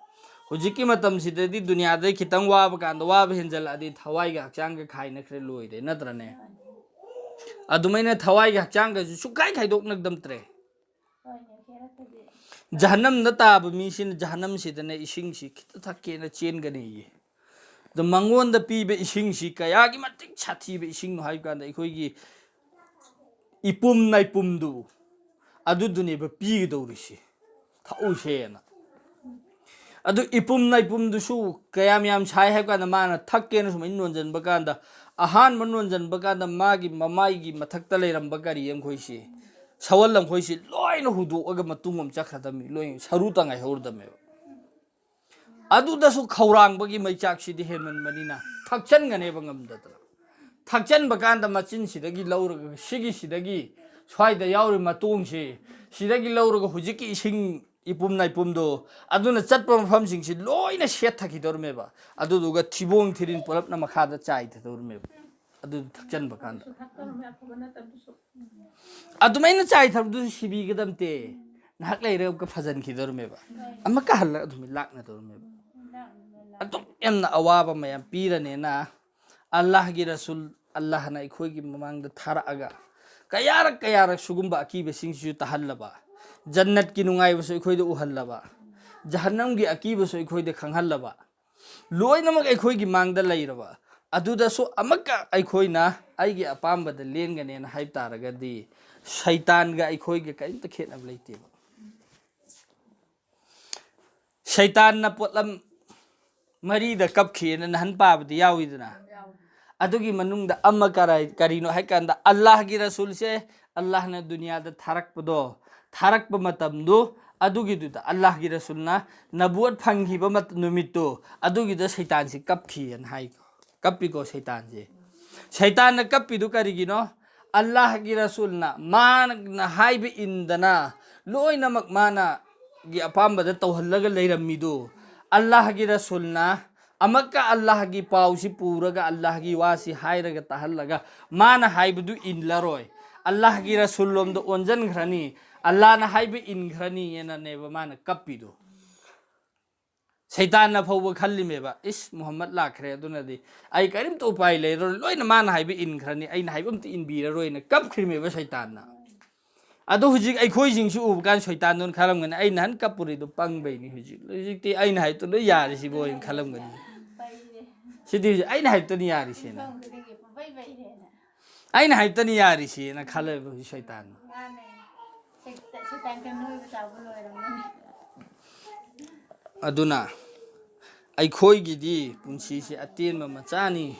ꯍꯧꯖꯤꯛꯀꯤ ꯃꯇꯝꯁꯤꯗꯗꯤ ꯗꯨꯅꯤꯌꯥꯗꯩ ꯈꯤꯇꯪ ꯋꯥꯕ ꯀꯥꯟꯗ, ꯋꯥꯕ ꯍꯦꯟꯖꯜꯂꯛꯑꯗꯤ ꯊꯋꯥꯏꯒ ꯍꯛꯆꯥꯡꯒ ꯈꯥꯏꯅꯈ꯭ꯔꯦ, ꯂꯣꯏꯔꯦ, ꯅꯠꯇ꯭ꯔꯅꯦ? ꯑꯗꯨꯃꯥꯏꯅ ꯊꯋꯥꯏꯒ ꯍꯛꯆꯥꯡꯒꯁꯨ ꯁꯨꯡꯈꯥꯏ ꯈꯥꯏꯗꯣꯛꯅꯗꯝꯇ꯭ꯔꯦ꯫ ꯍꯣꯏꯅꯦ, ꯍꯦꯔꯛꯇꯗꯤ꯫ ꯖꯍꯟꯅꯝꯗ ꯇꯥꯕ ꯃꯤꯁꯤꯅ ꯖꯍꯟꯅꯝꯁꯤꯗꯅꯦ ꯏꯁꯤꯡꯁꯤ ꯈꯤꯇ ꯊꯛꯀꯦꯅ ꯆꯦꯟꯒꯅꯤꯌꯦ꯫ ꯑꯗꯣ ꯃꯉꯣꯟꯗ ꯄꯤꯕ ꯏꯁꯤꯡꯁꯤ ꯀꯌꯥꯒꯤ ꯃꯇꯤꯛ ꯁꯥꯊꯤꯕ ꯏꯁꯤꯡꯅꯣ ꯍꯥꯏꯕ ꯀꯥꯟꯗ, ꯑꯩꯈꯣꯏꯒꯤ ꯏꯄꯨꯝ ꯅꯥꯏꯄꯨꯝꯗꯨ ꯑꯗꯨꯗꯨꯅꯦꯕ ꯄꯤꯒꯗꯧꯔꯤꯁꯤ, ꯊꯛꯎꯁꯦꯅ꯫ ꯑꯗꯨ ꯏꯄꯨꯝ ꯅꯥꯏꯄꯨꯝꯗꯨꯁꯨ ꯀꯌꯥꯝ ꯌꯥꯝ ꯁꯥꯏ ꯍꯥꯏꯕ ꯀꯥꯟꯗ, ꯃꯥꯅ ꯊꯛꯀꯦꯅ ꯁꯨꯃꯥꯏꯅ ꯅꯣꯟꯖꯟꯕ ꯀꯥꯟꯗ, ꯑꯍꯥꯟꯕ ꯅꯣꯟꯖꯟꯕ ꯀꯥꯟꯗ ꯃꯥꯒꯤ ꯃꯃꯥꯏꯒꯤ ꯃꯊꯛꯇ ꯂꯩꯔꯝꯕ ꯀꯔꯤ ꯑꯃꯈꯣꯏꯁꯤ, ꯁꯋꯜ ꯑꯃꯈꯣꯏꯁꯤ ꯂꯣꯏꯅ ꯍꯨꯗꯣꯛꯑꯒ ꯃꯇꯨꯡ ꯑꯃ ꯆꯠꯈ꯭ꯔꯗꯝꯃꯤ, ꯂꯣꯏꯅ ꯁꯔꯨ ꯇꯪꯉꯥꯏ ꯍꯧꯔꯗꯝꯃꯦꯕ꯫ ꯑꯗꯨꯗꯁꯨ ꯈꯧꯔꯥꯡꯕꯒꯤ ꯃꯩꯆꯥꯛꯁꯤꯗꯤ ꯍꯦꯟꯃꯟꯕꯅꯤꯅ ꯊꯛꯆꯟꯒꯅꯦꯕ ꯉꯝꯗꯗꯅ꯫ ꯊꯛꯆꯟꯕ ꯀꯥꯟꯗ ꯃꯆꯤꯟꯁꯤꯗꯒꯤ ꯂꯧꯔꯒ, ꯁꯤꯒꯤꯁꯤꯗꯒꯤ, ꯁ꯭ꯋꯥꯏꯗ ꯌꯥꯎꯔꯤꯕ ꯃꯇꯣꯡꯁꯤ, ꯁꯤꯗꯒꯤ ꯂꯧꯔꯒ ꯍꯧꯖꯤꯛꯀꯤ ꯏꯁꯤꯡ ꯏꯄꯨꯝ ꯅꯥꯏꯄꯨꯝꯗꯣ, ꯑꯗꯨꯅ ꯆꯠꯄ ꯃꯐꯝꯁꯤꯡꯁꯤ ꯂꯣꯏꯅ ꯁꯦꯠꯊꯈꯤꯗꯧꯔꯝꯃꯦꯕ꯫ ꯑꯗꯨꯗꯨꯒ ꯊꯤꯕꯣꯡ ꯊꯤꯔꯤꯟ ꯄꯨꯂꯞꯅ ꯃꯈꯥꯗ ꯆꯥꯏꯊꯗꯧꯔꯝꯃꯦꯕ꯫ ꯑꯗꯨ ꯊꯛꯆꯟꯕ ꯀꯥꯟꯗ꯫ ꯑꯗꯨꯃꯥꯏꯅ ꯆꯥꯏꯊꯔꯨꯕꯗꯨꯁꯨ ꯁꯤꯕꯤꯒꯗꯝꯇꯦ꯫ ꯅꯍꯥꯛ ꯂꯩꯔꯒ ꯑꯃꯨꯛꯀ ꯐꯖꯟꯈꯤꯗꯧꯔꯝꯃꯦꯕ꯫ ꯑꯃꯨꯛꯀ ꯍꯜꯂꯒ ꯑꯗꯨꯃꯥꯏꯅ ꯂꯥꯛꯅꯗꯧꯔꯝꯃꯦꯕ꯫ ꯑꯗꯨꯛ ꯌꯥꯝꯅ ꯑꯋꯥꯕ ꯃꯌꯥꯝ ꯄꯤꯔꯅꯦꯅ ꯑꯜꯂꯥꯍꯒꯤ ꯔꯁꯨꯜ, ꯑꯜꯂꯥꯍꯅ ꯑꯩꯈꯣꯏꯒꯤ ꯃꯃꯥꯡꯗ ꯊꯥꯔꯛꯑꯒ ꯀꯌꯥꯔꯛ ꯀꯌꯥꯔꯛ ꯁꯤꯒꯨꯝꯕ ꯑꯀꯤꯕꯁꯤꯡꯁꯤꯁꯨ ꯇꯥꯍꯜꯂꯕ, ꯖꯟꯅꯠꯀꯤ ꯅꯨꯡꯉꯥꯏꯕꯁꯨ ꯑꯩꯈꯣꯏꯗ ꯎꯍꯜꯂꯕ, ꯖꯍꯟꯅꯝꯒꯤ ꯑꯀꯤꯕꯁꯨ ꯑꯩꯈꯣꯏꯗ ꯈꯪꯍꯜꯂꯕ, ꯂꯣꯏꯅꯃꯛ ꯑꯩꯈꯣꯏꯒꯤ ꯃꯥꯡꯗ ꯂꯩꯔꯕ, ꯑꯗꯨꯗꯁꯨ ꯑꯃꯨꯛꯀ ꯑꯩꯈꯣꯏꯅ ꯑꯩꯒꯤ ꯑꯄꯥꯝꯕꯗ ꯂꯦꯟꯒꯅꯦꯅ ꯍꯥꯏꯕ ꯇꯥꯔꯒꯗꯤ, ꯁꯩꯇꯥꯟꯒ ꯑꯩꯈꯣꯏꯒ ꯀꯔꯤꯝꯇ ꯈꯦꯠꯅꯕ ꯂꯩꯇꯦꯕ꯫ ꯁꯩꯇꯥꯟꯅ ꯄꯣꯠꯂꯝ ꯃꯔꯤꯗ ꯀꯞꯈꯤꯅ ꯅꯍꯥꯟ ꯄꯥꯕꯗꯤ ꯌꯥꯎꯏꯗꯅ꯫ ꯑꯗꯨꯒꯤ ꯃꯅꯨꯡꯗ ꯑꯃ ꯀꯔꯥꯏ-, ꯀꯔꯤꯅꯣ ꯍꯥꯏ ꯀꯥꯟꯗ, ꯑꯜꯂꯥꯍꯒꯤ ꯔꯁꯨꯜꯁꯦ ꯑꯜꯂꯥꯍꯅ ꯗꯨꯅꯤꯌꯥꯗ ꯊꯥꯔꯛꯄꯗꯣ, ꯊꯥꯔꯛꯄ ꯃꯇꯝꯗꯨ, ꯑꯗꯨꯒꯤꯗꯨꯗ ꯑꯜꯂꯥꯍꯒꯤ ꯔꯁꯨꯜꯅ ꯅꯕꯨꯋꯠ ꯐꯪꯈꯤꯕ ꯃꯠ-, ꯅꯨꯃꯤꯠꯇꯨ, ꯑꯗꯨꯒꯤꯗ ꯁꯩꯇꯥꯟꯁꯤ ꯀꯞꯈꯤꯑꯅ ꯍꯥꯏ꯫ ꯀꯞꯄꯤꯀꯣ ꯁꯩꯇꯥꯟꯁꯦ꯫ ꯁꯩꯇꯥꯟꯅ ꯀꯞꯄꯤꯗꯨ ꯀꯔꯤꯒꯤꯅꯣ? ꯑꯜꯂꯥꯍꯒꯤ ꯔꯁꯨꯜꯅ ꯃꯥꯅ ꯍꯥꯏꯕ ꯏꯟꯗꯅ ꯂꯣꯏꯅꯃꯛ ꯃꯥꯅ ꯒꯤ ꯑꯄꯥꯝꯕꯗ ꯇꯧꯍꯜꯂꯒ ꯂꯩꯔꯝꯃꯤꯗꯨ, ꯑꯜꯂꯥꯍꯒꯤ ꯔꯁꯨꯜꯅ ꯑꯃꯛꯀ ꯑꯜꯂꯥꯍꯒꯤ ꯄꯥꯎꯁꯤ ꯄꯨꯔꯒ, ꯑꯜꯂꯥꯍꯒꯤ ꯋꯥꯁꯤ ꯍꯥꯏꯔꯒ ꯇꯥꯍꯜꯂꯒ, ꯃꯥꯅ ꯍꯥꯏꯕꯗꯨ ꯏꯜꯂꯔꯣꯏ, ꯑꯜꯂꯥꯍꯒꯤ ꯔꯁꯨꯜ ꯂꯣꯝꯗ ꯑꯣꯟꯁꯤꯟꯈ꯭ꯔꯅꯤ, ꯑꯜꯂꯥꯍꯅ ꯍꯥꯏꯕ ꯏꯟꯈ꯭ꯔꯅꯤ ꯍꯥꯏꯅꯅꯦꯕ ꯃꯥꯅ ꯀꯞꯄꯤꯗꯨ꯫ ꯁꯩꯇꯥꯟꯅ ꯐꯥꯎꯕ ꯈꯜꯂꯤꯃꯦꯕ, "ꯏꯁ, ꯃꯨꯍꯝꯃꯗ ꯂꯥꯛꯈ꯭ꯔꯦ, ꯑꯗꯨꯅꯗꯤ ꯑꯩ ꯀꯔꯤꯝꯇ ꯎꯄꯥꯏ ꯂꯩꯔꯔꯣꯏ, ꯂꯣꯏꯅ ꯃꯥꯅ ꯍꯥꯏꯕ ꯏꯟꯈ꯭ꯔꯅꯤ, ꯑꯩꯅ ꯍꯥꯏꯕ ꯑꯝꯇ ꯏꯟꯕꯤꯔꯔꯣꯏꯅ" ꯀꯞꯈ꯭ꯔꯤꯃꯦꯕ ꯁꯩꯇꯥꯟꯅ꯫ ꯑꯗꯣ ꯍꯧꯖꯤꯛ ꯑꯩꯈꯣꯏꯁꯤꯡꯁꯤ ꯎꯕ ꯀꯥꯟꯗ ꯁꯩꯇꯥꯟꯗꯨꯅ ꯈꯜꯂꯝꯒꯅꯤ, "ꯑꯩ ꯅꯍꯥꯟ ꯀꯞꯄꯨꯔꯤꯗꯣ ꯄꯪꯕꯩꯅꯤ, ꯍꯧꯖꯤꯛ, ꯍꯧꯖꯤꯛꯇꯤ ꯑꯩꯅ ꯍꯥꯏꯕꯗꯣ ꯂꯣꯏ ꯌꯥꯔꯤꯁꯤꯕꯣ" ꯍꯥꯏꯅ ꯈꯜꯂꯝꯒꯅꯤ꯫ ꯁꯤꯗꯤ ꯍꯧꯖꯤꯛ ꯑꯩꯅ ꯍꯥꯏꯕꯇꯅꯤ ꯌꯥꯔꯤꯁꯦꯅ꯫ ꯑꯩꯅ ꯍꯥꯏꯕꯇꯅꯤ ꯌꯥꯔꯤꯁꯦꯅ ꯈꯜꯂꯦꯕ ꯍꯧꯖꯤꯛ ꯁꯩꯇꯥꯟꯅ꯫ ꯑꯗꯨꯅ ꯑꯩꯈꯣꯏꯒꯤꯗꯤ ꯄꯨꯟꯁꯤꯁꯤ ꯑꯇꯦꯟꯕ ꯃꯆꯥꯅꯤ꯫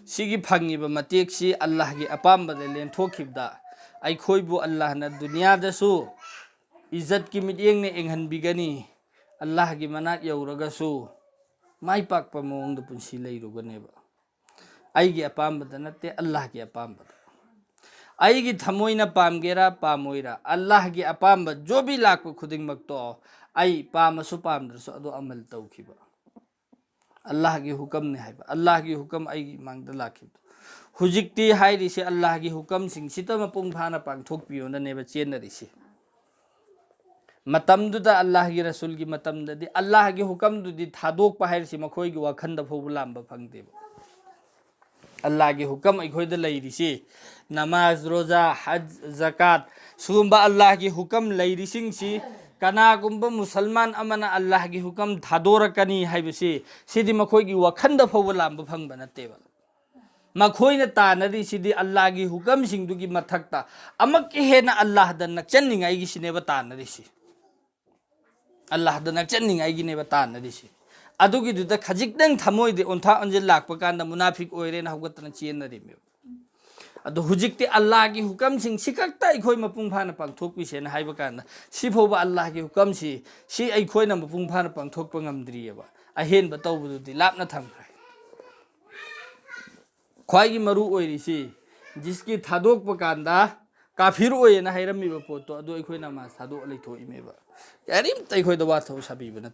ꯁꯤꯒꯤ ꯐꯪꯉꯤꯕ ꯃꯇꯦꯛꯁꯤ ꯑꯜꯂꯥꯍꯒꯤ ꯑꯄꯥꯝꯕꯗ ꯂꯦꯟꯊꯣꯛꯈꯤꯕꯗ ꯑꯩꯈꯣꯏꯕꯨ ꯑꯜꯂꯥꯍꯅ ꯗꯨꯅꯤꯌꯥꯗꯁꯨ ꯏꯖꯠꯀꯤ ꯃꯤꯠꯌꯦꯡꯅ ꯌꯦꯡꯍꯟꯕꯤꯒꯅꯤ꯫ ꯑꯜꯂꯥꯍꯒꯤ ꯃꯅꯥꯛ ꯌꯧꯔꯒꯁꯨ ꯃꯥꯏ ꯄꯥꯛꯄ ꯃꯑꯣꯡꯗ ꯄꯨꯟꯁꯤ ꯂꯩꯔꯨꯒꯅꯦꯕ꯫ ꯑꯩꯒꯤ ꯑꯄꯥꯝꯕꯗ ꯅꯠꯇꯦ, ꯑꯜꯂꯥꯍꯒꯤ ꯑꯄꯥꯝꯕꯗ꯫ ꯑꯩꯒꯤ ꯊꯃꯣꯏꯅ ꯄꯥꯝꯒꯦꯔꯥ ꯄꯥꯝꯃꯣꯏꯔꯥ, ꯑꯜꯂꯥꯍꯒꯤ ꯑꯄꯥꯝꯕ ꯖꯣꯕꯤ ꯂꯥꯛꯄ ꯈꯨꯗꯤꯡꯃꯛꯇꯣ ꯑꯩ ꯄꯥꯝꯃꯁꯨ ꯄꯥꯝꯗ꯭ꯔꯁꯨ ꯑꯗꯨ ꯑꯃꯜ ꯇꯧꯈꯤꯕ꯫ ꯑꯜꯂꯥꯍꯒꯤ ꯍꯨꯀꯝꯅꯤ ꯍꯥꯏꯕ, ꯑꯜꯂꯥꯍꯒꯤ ꯍꯨꯀꯝ ꯑꯩꯒꯤ ꯏꯃꯥꯡꯗ ꯂꯥꯛꯈꯤꯕꯗꯣ꯫ ꯍꯧꯖꯤꯛꯇꯤ ꯍꯥꯏꯔꯤꯁꯦ ꯑꯜꯂꯥꯍꯒꯤ ꯍꯨꯀꯝꯁꯤꯡꯁꯤꯇ ꯃꯄꯨꯡ ꯐꯥꯅ ꯄꯥꯡꯊꯣꯛꯄꯤꯌꯣꯅꯅꯦꯕ ꯆꯦꯟꯅꯔꯤꯁꯦ꯫ ꯃꯇꯝꯗꯨꯗ ꯑꯜꯂꯥꯍꯒꯤ ꯔꯁꯨꯜꯒꯤ ꯃꯇꯝꯗꯗꯤ ꯑꯜꯂꯥꯍꯒꯤ ꯍꯨꯀꯝꯗꯨꯗꯤ ꯊꯥꯗꯣꯛꯄ ꯍꯥꯏꯔꯤꯁꯤ ꯃꯈꯣꯏꯒꯤ ꯋꯥꯈꯟꯗ ꯐꯥꯎꯕ ꯂꯥꯝꯕ ꯐꯪꯗꯦꯕ꯫ ꯑꯜꯂꯥꯍꯒꯤ ꯍꯨꯀꯝ ꯑꯩꯈꯣꯏꯗ ꯂꯩꯔꯤꯁꯤ, ꯅꯃꯥꯖ, ꯔꯣꯖꯥ, ꯍꯖ, ꯖꯀꯥꯠ, ꯁꯤꯒꯨꯝꯕ ꯑꯜꯂꯥꯍꯒꯤ ꯍꯨꯀꯝ ꯂꯩꯔꯤꯁꯤꯡꯁꯤ, ꯀꯅꯥꯒꯨꯝꯕ ꯃꯨꯁꯜꯃꯥꯟ ꯑꯃꯅ ꯑꯜꯂꯥꯍꯒꯤ ꯍꯨꯀꯝ ꯊꯥꯗꯣꯔꯛꯀꯅꯤ ꯍꯥꯏꯕꯁꯤ, ꯁꯤꯗꯤ ꯃꯈꯣꯏꯒꯤ ꯋꯥꯈꯟꯗ ꯐꯥꯎꯕ ꯂꯥꯝꯕ ꯐꯪꯕ ꯅꯠꯇꯦꯕ꯫ ꯃꯈꯣꯏꯅ ꯇꯥꯟꯅꯔꯤꯁꯤꯗꯤ ꯑꯜꯂꯥꯍꯒꯤ ꯍꯨꯀꯝꯁꯤꯡꯗꯨꯒꯤ ꯃꯊꯛꯇ ꯑꯃꯛꯀ ꯍꯦꯟꯅ ꯑꯜꯂꯥꯍꯗ ꯅꯛꯆꯟꯅꯤꯡꯉꯥꯏꯒꯤꯁꯤꯅꯦꯕ ꯇꯥꯟꯅꯔꯤꯁꯤ꯫ ꯑꯜꯂꯥꯍꯗ ꯅꯛꯆꯟꯅꯤꯡꯉꯥꯏꯒꯤꯅꯦꯕ ꯇꯥꯟꯅꯔꯤꯁꯤ꯫ ꯑꯗꯨꯒꯤꯗꯨꯗ ꯈꯖꯤꯛꯇꯪ ꯊꯃꯣꯏꯗ ꯑꯣꯟꯊꯥ ꯑꯣꯟꯁꯤꯟ ꯂꯥꯛꯄ ꯀꯥꯟꯗ ꯃꯨꯅꯥꯐꯤꯛ ꯑꯣꯏꯔꯦꯅ ꯍꯧꯒꯠꯇꯅ ꯆꯦꯟꯅꯔꯤꯃꯦꯕ꯫ ꯑꯗꯣ ꯍꯧꯖꯤꯛꯇꯤ ꯑꯜꯂꯥꯍꯒꯤ ꯍꯨꯀꯝꯁꯤꯡ ꯁꯤ ꯈꯛꯇ ꯑꯩꯈꯣꯏ ꯃꯄꯨꯡ ꯐꯥꯅ ꯄꯥꯡꯊꯣꯛꯄꯤꯁꯦꯅ ꯍꯥꯏꯕ ꯀꯥꯟꯗ, ꯁꯤꯐꯥꯎꯕ ꯑꯜꯂꯥꯍꯒꯤ ꯍꯨꯀꯝꯁꯤ, ꯁꯤ ꯑꯩꯈꯣꯏꯅ ꯃꯄꯨꯡ ꯐꯥꯅ ꯄꯥꯡꯊꯣꯛꯄ ꯉꯝꯗ꯭ꯔꯤꯑꯕ꯫ ꯑꯍꯦꯟꯕ ꯇꯧꯕꯗꯨꯗꯤ ꯂꯥꯞꯅ ꯊꯝꯈ꯭ꯔꯦ꯫ ꯈ꯭ꯋꯥꯏꯒꯤ ꯃꯔꯨ ꯑꯣꯏꯔꯤꯁꯤ, ꯖꯤꯁꯀꯤ ꯊꯥꯗꯣꯛꯄ ꯀꯥꯟꯗ ꯀꯥꯐꯤꯔ ꯑꯣꯏꯌꯦꯅ ꯍꯥꯏꯔꯝꯃꯤꯕ ꯄꯣꯠꯇꯣ, ꯑꯗꯨ ꯑꯩꯈꯣꯏꯅ ꯃꯥ ꯊꯥꯗꯣꯛꯑ ꯂꯩꯊꯣꯛꯏꯃꯦꯕ꯫ ꯀꯔꯤꯝꯇ ꯑꯩꯈꯣꯏꯗ ꯋꯥꯊꯕ ꯁꯥꯕꯤꯕ ꯅꯠꯇꯦ꯫